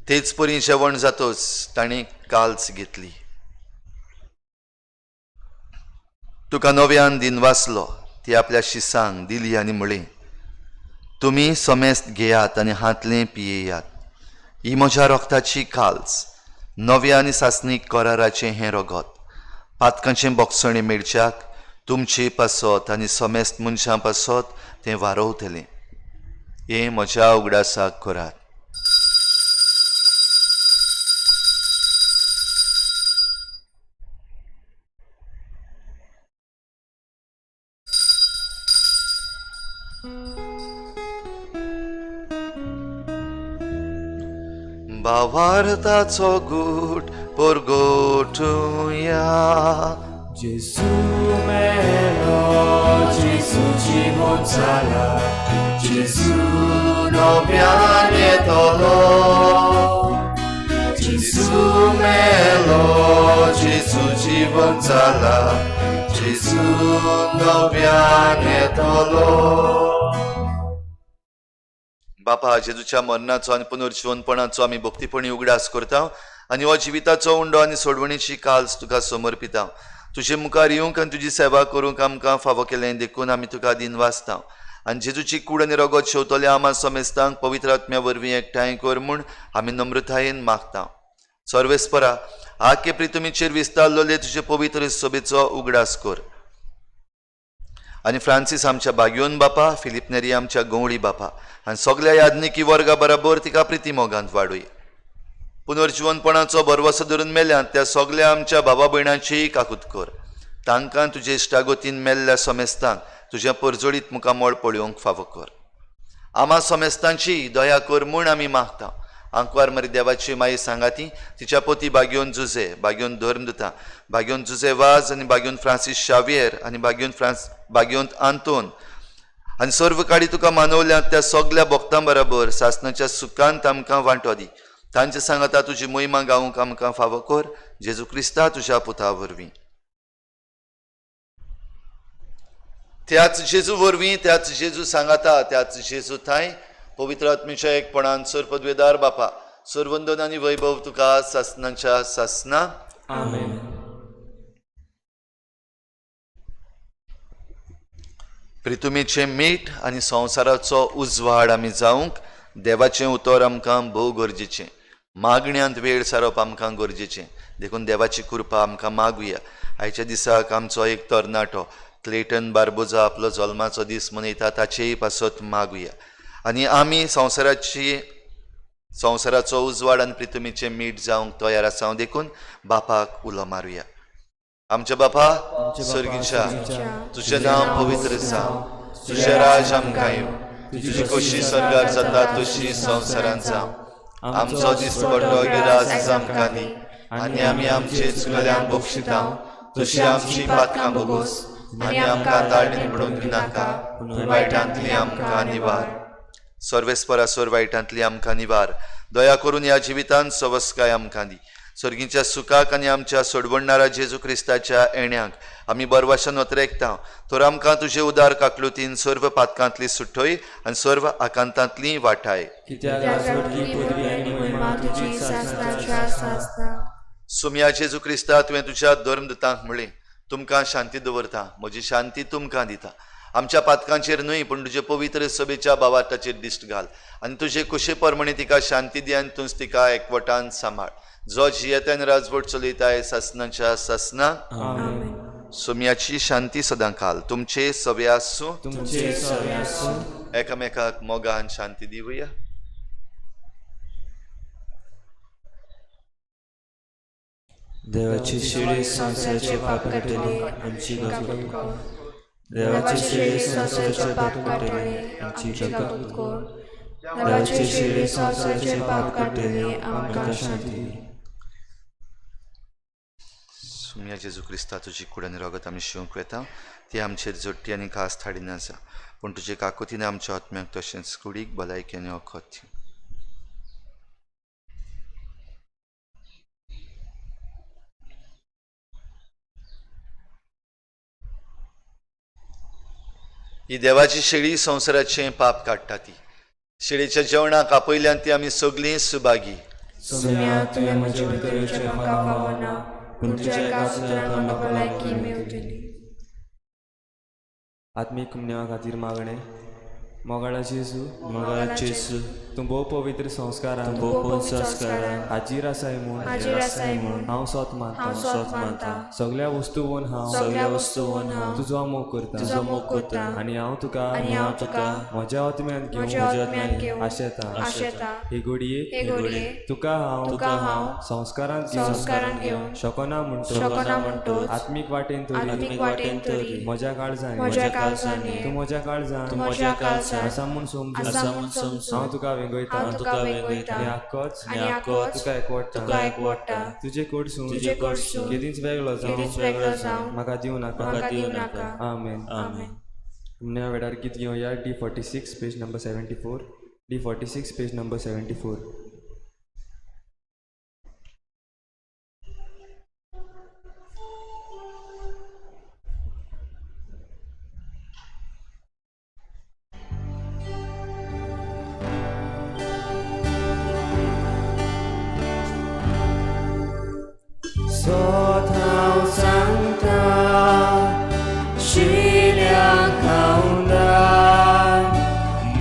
तेच परी जेवण जातोच ताणें काल्स घेतली. तुका नव्यान दिनवासलो, ती आपल्या शिसांक दिली आनी म्हळी, तुमी समेस्त घेयात आनी हातलें पियेयात, ही म्हज्या रक्ताची काल्स, नव्या आनी सासणीक कराराचें हें रगत, पातकांचें बोगसणें मेळच्याक तुमचे पासत आनी समेस्त मनशां पासत तें वारोवतलें. हें म्हज्या उगडासाक करात. भावार्थाचो गूट परगोटुया.
जेजू मेलो, जेजू जिवन जाला, जेजू
नव्यान येतलो. जेजू मेलो, जेजू जिवन जाला, जेजू नव्यान येतलो. बापा, जेजूच्या मरणाचो आनी पुनर्जिवनपणाचो आमी भक्तीपणी उगडास करता आनी हो जिविताचो उंडो आनी सोडवणीची काल्स तुका समर्पिता. तुजे मुखार येवंक आनी तुजी सेवा करूंक आमकां फावो केलें देखून आमी तुका दिनवासता. आनी जेजूची कूड आनी रगत शेवतले आमा समेस्तांक पवित्र आत्म्या वरवीं एकठांय कर म्हूण आमी नम्रतायेन मागता. सर्वेस्परा, आखे प्रितुमीचेर विस्तारलेले तुजे पवित्र सभेचो उगडास कर आनी फ्रांसीस आमच्या बागयोन बापा, फिलीप नेरी आमच्या गंवळी बापा आनी सगल्या याज्ञिकी वर्गा बराबर तिका प्रिती मोगांत वाडूय. पुनर्जिवनपणाचो भरवसो धरून मेल्यात त्या सगल्या आमच्या बाबा भयणांचीय काकूत कर. तांकां तुजे इश्टागतीन मेल्ल्या समेस्तांक तुज्या परजळीत मुखामळ पळोवंक फावो कर. आमा समेस्तांची दया कर म्हूण आमी मागता. आंकवार मरी देवाची माई सांगाती, तिच्या पोती बागयोन जुजे, बागयोन धर्मदुता, बागयोन जुजे वाज आनी बागयोन फ्रांसीस शावियर आनी बागयोन बागयोन आंतोन आनी सर्व काडी तुका मानवल्यात त्या सगल्या भक्तां बराबर सासणाच्या सुखांत आमकां वांटो दी. तांचे सांगाता तुजी मोहिमा गावंक आमकां फावो कर. जेजू क्रिस्ता तुज्या पुता वरवीं. त्याच जेजू वरवीं, त्याच जेजू सांगाता, त्याच जेजू थांय पवित्र आत्मेच्या एकपणान सर पदवेदार बापा, सर्वंदन आनी वैभव तुका सासनाच्या सासना.
आमेन.
प्रितुमेचें मीठ आनी संवसाराचो उजवाड आमी जावंक देवाचें उतर आमकां भोव गरजेचें. मागण्यांत वेळ सारप आमकां गरजेचें, देखून देवाची कृपा आमकां मागुया. आयच्या दिसाक आमचो एक तरणाटो क्लेटन बार्बोजा आपलो जल्माचो दीस मनयता, ताचेय पासत मागुया. आनी आमी संवसाराचो उजवाड आनी प्रितुमेचें मीठ जावंक तयार आसा देखून बापाक उलो मारुया. आमच्या बापा सर्गीच्या, तुजें नांव पवित्र जावं, तुजें राज आमकां येवं, तुजी खोशी स्वर्गार जाता तशी संवसारांत जावं. आमचो दिसपट्टो गिरास आमकां दी आनी आमी आमचे चुकल्यांक बक्षिता तशी आमची पातकां भोगोस आनी आमकां ताळणी पडूंक दिनाका, पूण वायटांतली आमकां निवार. सर्वेस्परा सोर वायटांतली आमकां निवार. दया करून ह्या जिवितांत सवस्काय आमकां दी. सर्गीच्या सुखाक आनी आमच्या सोडवणणारा जेजू क्रिस्ताच्या येण्याक आमी बरवाशन ओतरेकता. तर आमकां तुजे उदार काकलुतीन सर्व पातकांतली सुटय आनी सर्व आकांतांतली वाटाय.
कित्याक राजवटकी पदवी आनी महिमा तुजी
सासणाच्या सासणा.
सुम्या जेजू क्रिस्ता, तुवें तुज्या धर्मदूतांक म्हळें, तुमकां शांती दवरता, म्हजी शांती तुमकां दिता. आमच्या पातकांचेर न्हय पूण तुजे पवित्र सभेच्या भावार्थाचेर दिश्ट घाल आनी तुजे कुशे प्रमाणे तिका शांती दी आनी तूंच तिका एकवटान सांबाळ, जो जियेता आनी राजवट चलयताय सासनाच्या सासना.
आमेन.
सुम्याची शांती सदां काल तुमचे सवे आसूं.
तुमचे सवे आसूं.
एकामेकाक मोगान शांती दिवया.
देवाची शिडी संवसाराचे पाप काडटली आमची काकूत कर. देवाची शिडी संवसाराचे पाप काडटली आमची काकूत कर. देवाची शिडी संवसाराचे पाप काडटली आमकां शांती दी.
सुम्या जेजू क्रिस्ता, तुजी कूड आनी रगत आमी शिवंक वेता ती आमचेर जोडटी आनी खास थाडिना आसा, पूण तुजे काकुतीन आमच्या आत्म्याक तशेंच कुडीक भलायकी आनी वखद दी. ही देवाची शेळी संवसाराचें पाप काडटा. ती शेळीच्या जेवणाक आपयल्यान ती आमी सगळीं सुभागी.
सुम्या, तुवें म्हजे भितर येवचें म्हाका फावना, पूण तुज्या एका उतरान म्हाका भलायकी मेवतली.
आत्मीक कुमनेवा खातीर मागणें. मोगाळा जेजू,
मोगाळ जेजू,
तूं भोव पवित्र संस्कारान
भोव संस्कारान
हाजीर आसाय म्हूण
हाजीर आसाय म्हूण
हांव सोत मानता.
हांव सोत मानता.
सगळ्या वस्तूवन हांव
सगळ्या वस्तून हांव
तुजो मोग करता
तुजो मोग करता
आनी हांव तुका
आनी हांव तुका
म्हज्या आत्म्यांत घेवन
म्हज्या आत्म्यांत घेवन
आशेता.
आशेता.
हे घडयेक
हे घडये
तुका हांव
तुका हांव
संस्कारांत घेवन
संस्कारांत घेवन
शकना म्हणटो
शकना म्हणटोच
आत्मीक वाटेन तरी
आत्मीक वाटेन तरी
म्हज्या काळजान
म्हज्या काळजान
तूं म्हज्या काळजान
म्हज्या काळजान
आसा म्हूण समजून
आसा म्हूण समजून
हांव तुका वेंगयता
हांव तुका वेंगयता
आनी आक्कोच
आनी आक्कोच
तुका एकवटता.
तुका एकवटता.
तुजे कडसून
तुजे कडसून
केदींच वेगळो जावं
केदींच वेगळो जावं
म्हाका दिवं नाका.
म्हाका दिवं नाका.
आमेन.
आमेन.
निमण्या वेळार गीत घेवया. D 46 page number 74. D 46 page number 74.
स्वतः सांगता शिल्या खावंदार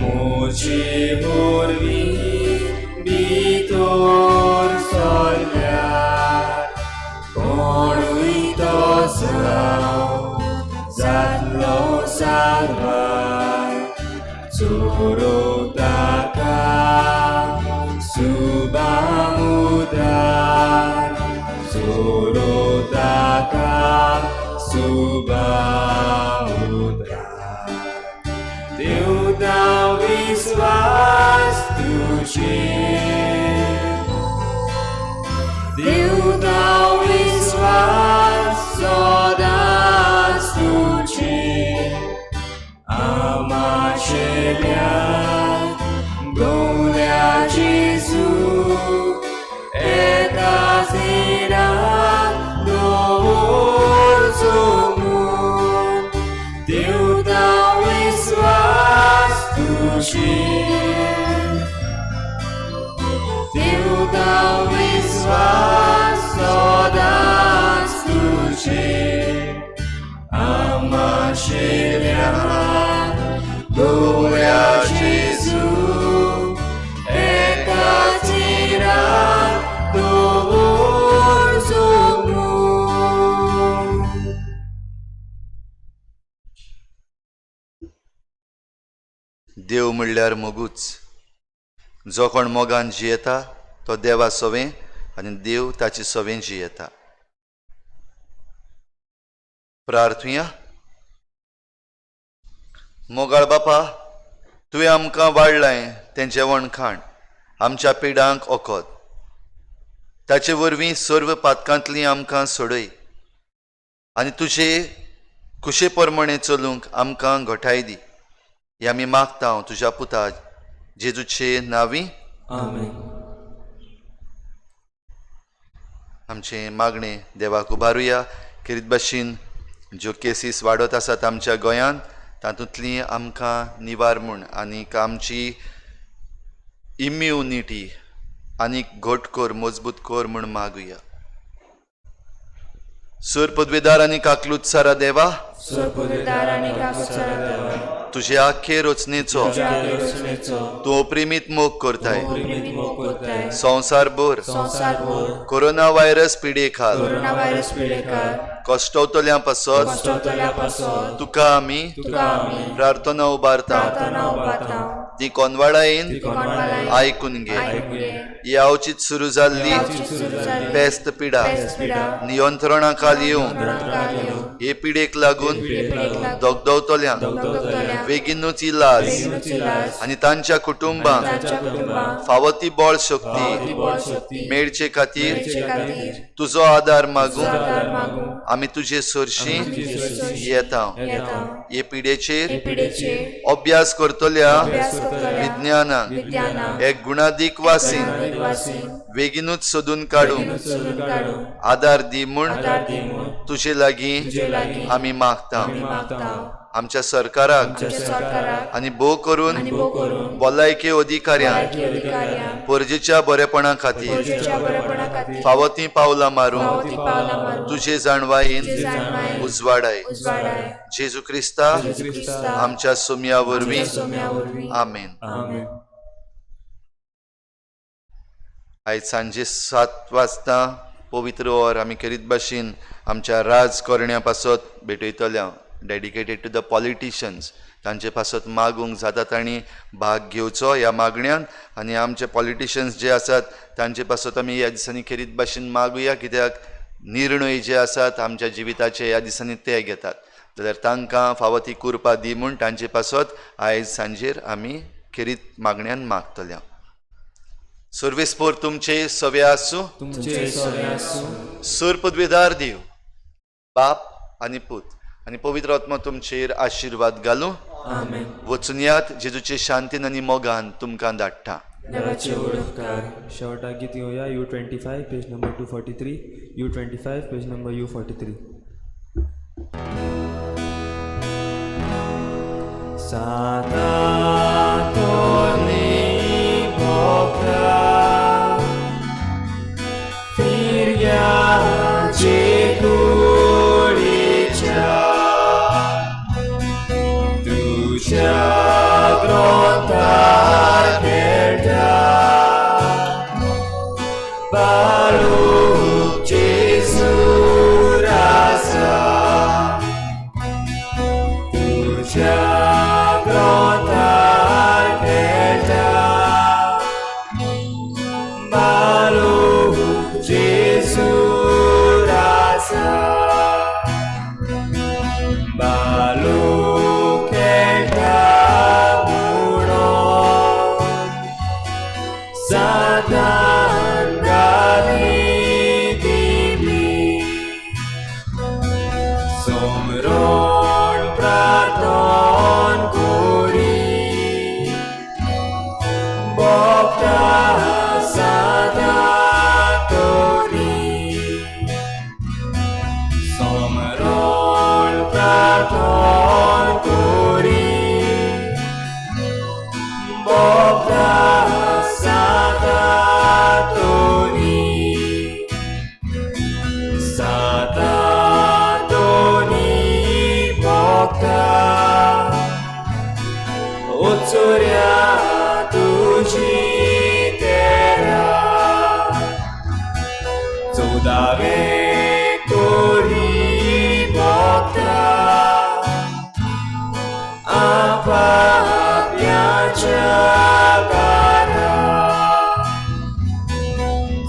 मोजी वरवीं भितर सरल्यार कोणूय तो जावं जातलो सारवार. चोरू ताका सुबामुदार, चोरू ताका सुबामुदार. देवता विश्वास तुझे, देवता विश्वास सदांच तुझे. आमाशेल्या गोल्या जेजू एका सिराक दवरचो म्हूण देवता विश्वास तुझे, देवता विश्वास सदांच तुझे. आमाशेल्या गोल्या जेजू एका चिराक दवरचो म्हूण.
देव म्हणल्यार मोगूच. जो कोण मोगान जियेता तो देवा सवें आनी देव ताचे सवें जियेता. प्रार्थुया. मोगाळ बापा, तुवें आमकां वाडलाय तें जेवण खाण आमच्या पिडांक ओकद, ताचे वरवीं सर्व पातकांतली आमकां सोडय आनी तुजे कुशे प्रमाणे चलूंक आमकां घटाय दी. हें आमी मागता तुज्या पुता जेजूचे नांवी.
आमेन.
आमचें मागणें देवाक उबारुया. खेरीत भाशेन ज्यो केसीस वाडत आसात आमच्या गोंयांत तातूंतली आमकां निवार म्हूण आनीक आमची इम्युनिटी आनीक घट कर, मजबूत कर म्हूण मागुया. सूर पदवेदार आनी काकलूत सारा देवा, तुजे आख्खे रचनेचो तूं अप्रिमीत मोग करताय. संवसार भर कोरोना व्हायरस पिडे खाल कश्टवतल्यां पासत तुका आमी प्रार्थना उबारता. ती कोनवाडायेन आयकून घे. ही अवचीत सुरू जाल्ली पेस्त पिडा नियंत्रणा खाल येवंक, हे पिडेक लागून दगदवतल्यांक बेगीनूच इलाज आनी तांच्या कुटुंबांक फावो ती बळ शक्ती मेळचे खातीर तुजो आदार मागूंक आमी तुजे सरशी येता. हे पिडेचेर अभ्यास करतल्या विज्ञानाक एक गुणादीक वासीन बेगीनूच सोदून काडूंक आदार दी म्हूण तुजे लागीं आमी मागता. आमच्या सरकाराक आनी भोव करून भलायकी अधिकाऱ्यांक परजेच्या बरेपणा खातीर फावो तीं पावलां मारूंक तुजे जाणवायेन उजवाडाय. जेजू क्रिस्ता आमच्या सोम्या वरवीं. आमेन. आयज सांजे 7 वाजता पवित्र और आमी खेरीत भाशेन आमच्या राज करण्या पासत भेटयतल्या, डेडिकेटेड टू the politicians. तांचे पासत मागूंक जाता तांणी भाग घेवचो ह्या मागण्यान आनी आमचे पॉलिटिशन्स जे आसात तांचे पासत आमी ह्या दिसांनी खेरीत भाशेन मागुया, कित्याक निर्णय जे आसात आमच्या जिविताचे ह्या दिसांनी ते घेतात. जाल्यार तांकां फावो ती कुरपा दी म्हूण तांचे पासत आयज सांजेर आमी खेरीत मागण्यान मागतल्या. सर्वेस्पोर तुमचे सवे आसूं. सूर पदवेदार देव बाप आनी पूत आनी पवित्र आत्मा तुमचेर आशिर्वाद घालूं. वचुनयात जेजूचे शांतीन आनी मोगान तुमकां धाडटा.
शेवटाक गीत घेवया U25 page number 243, U25 page number U43.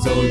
So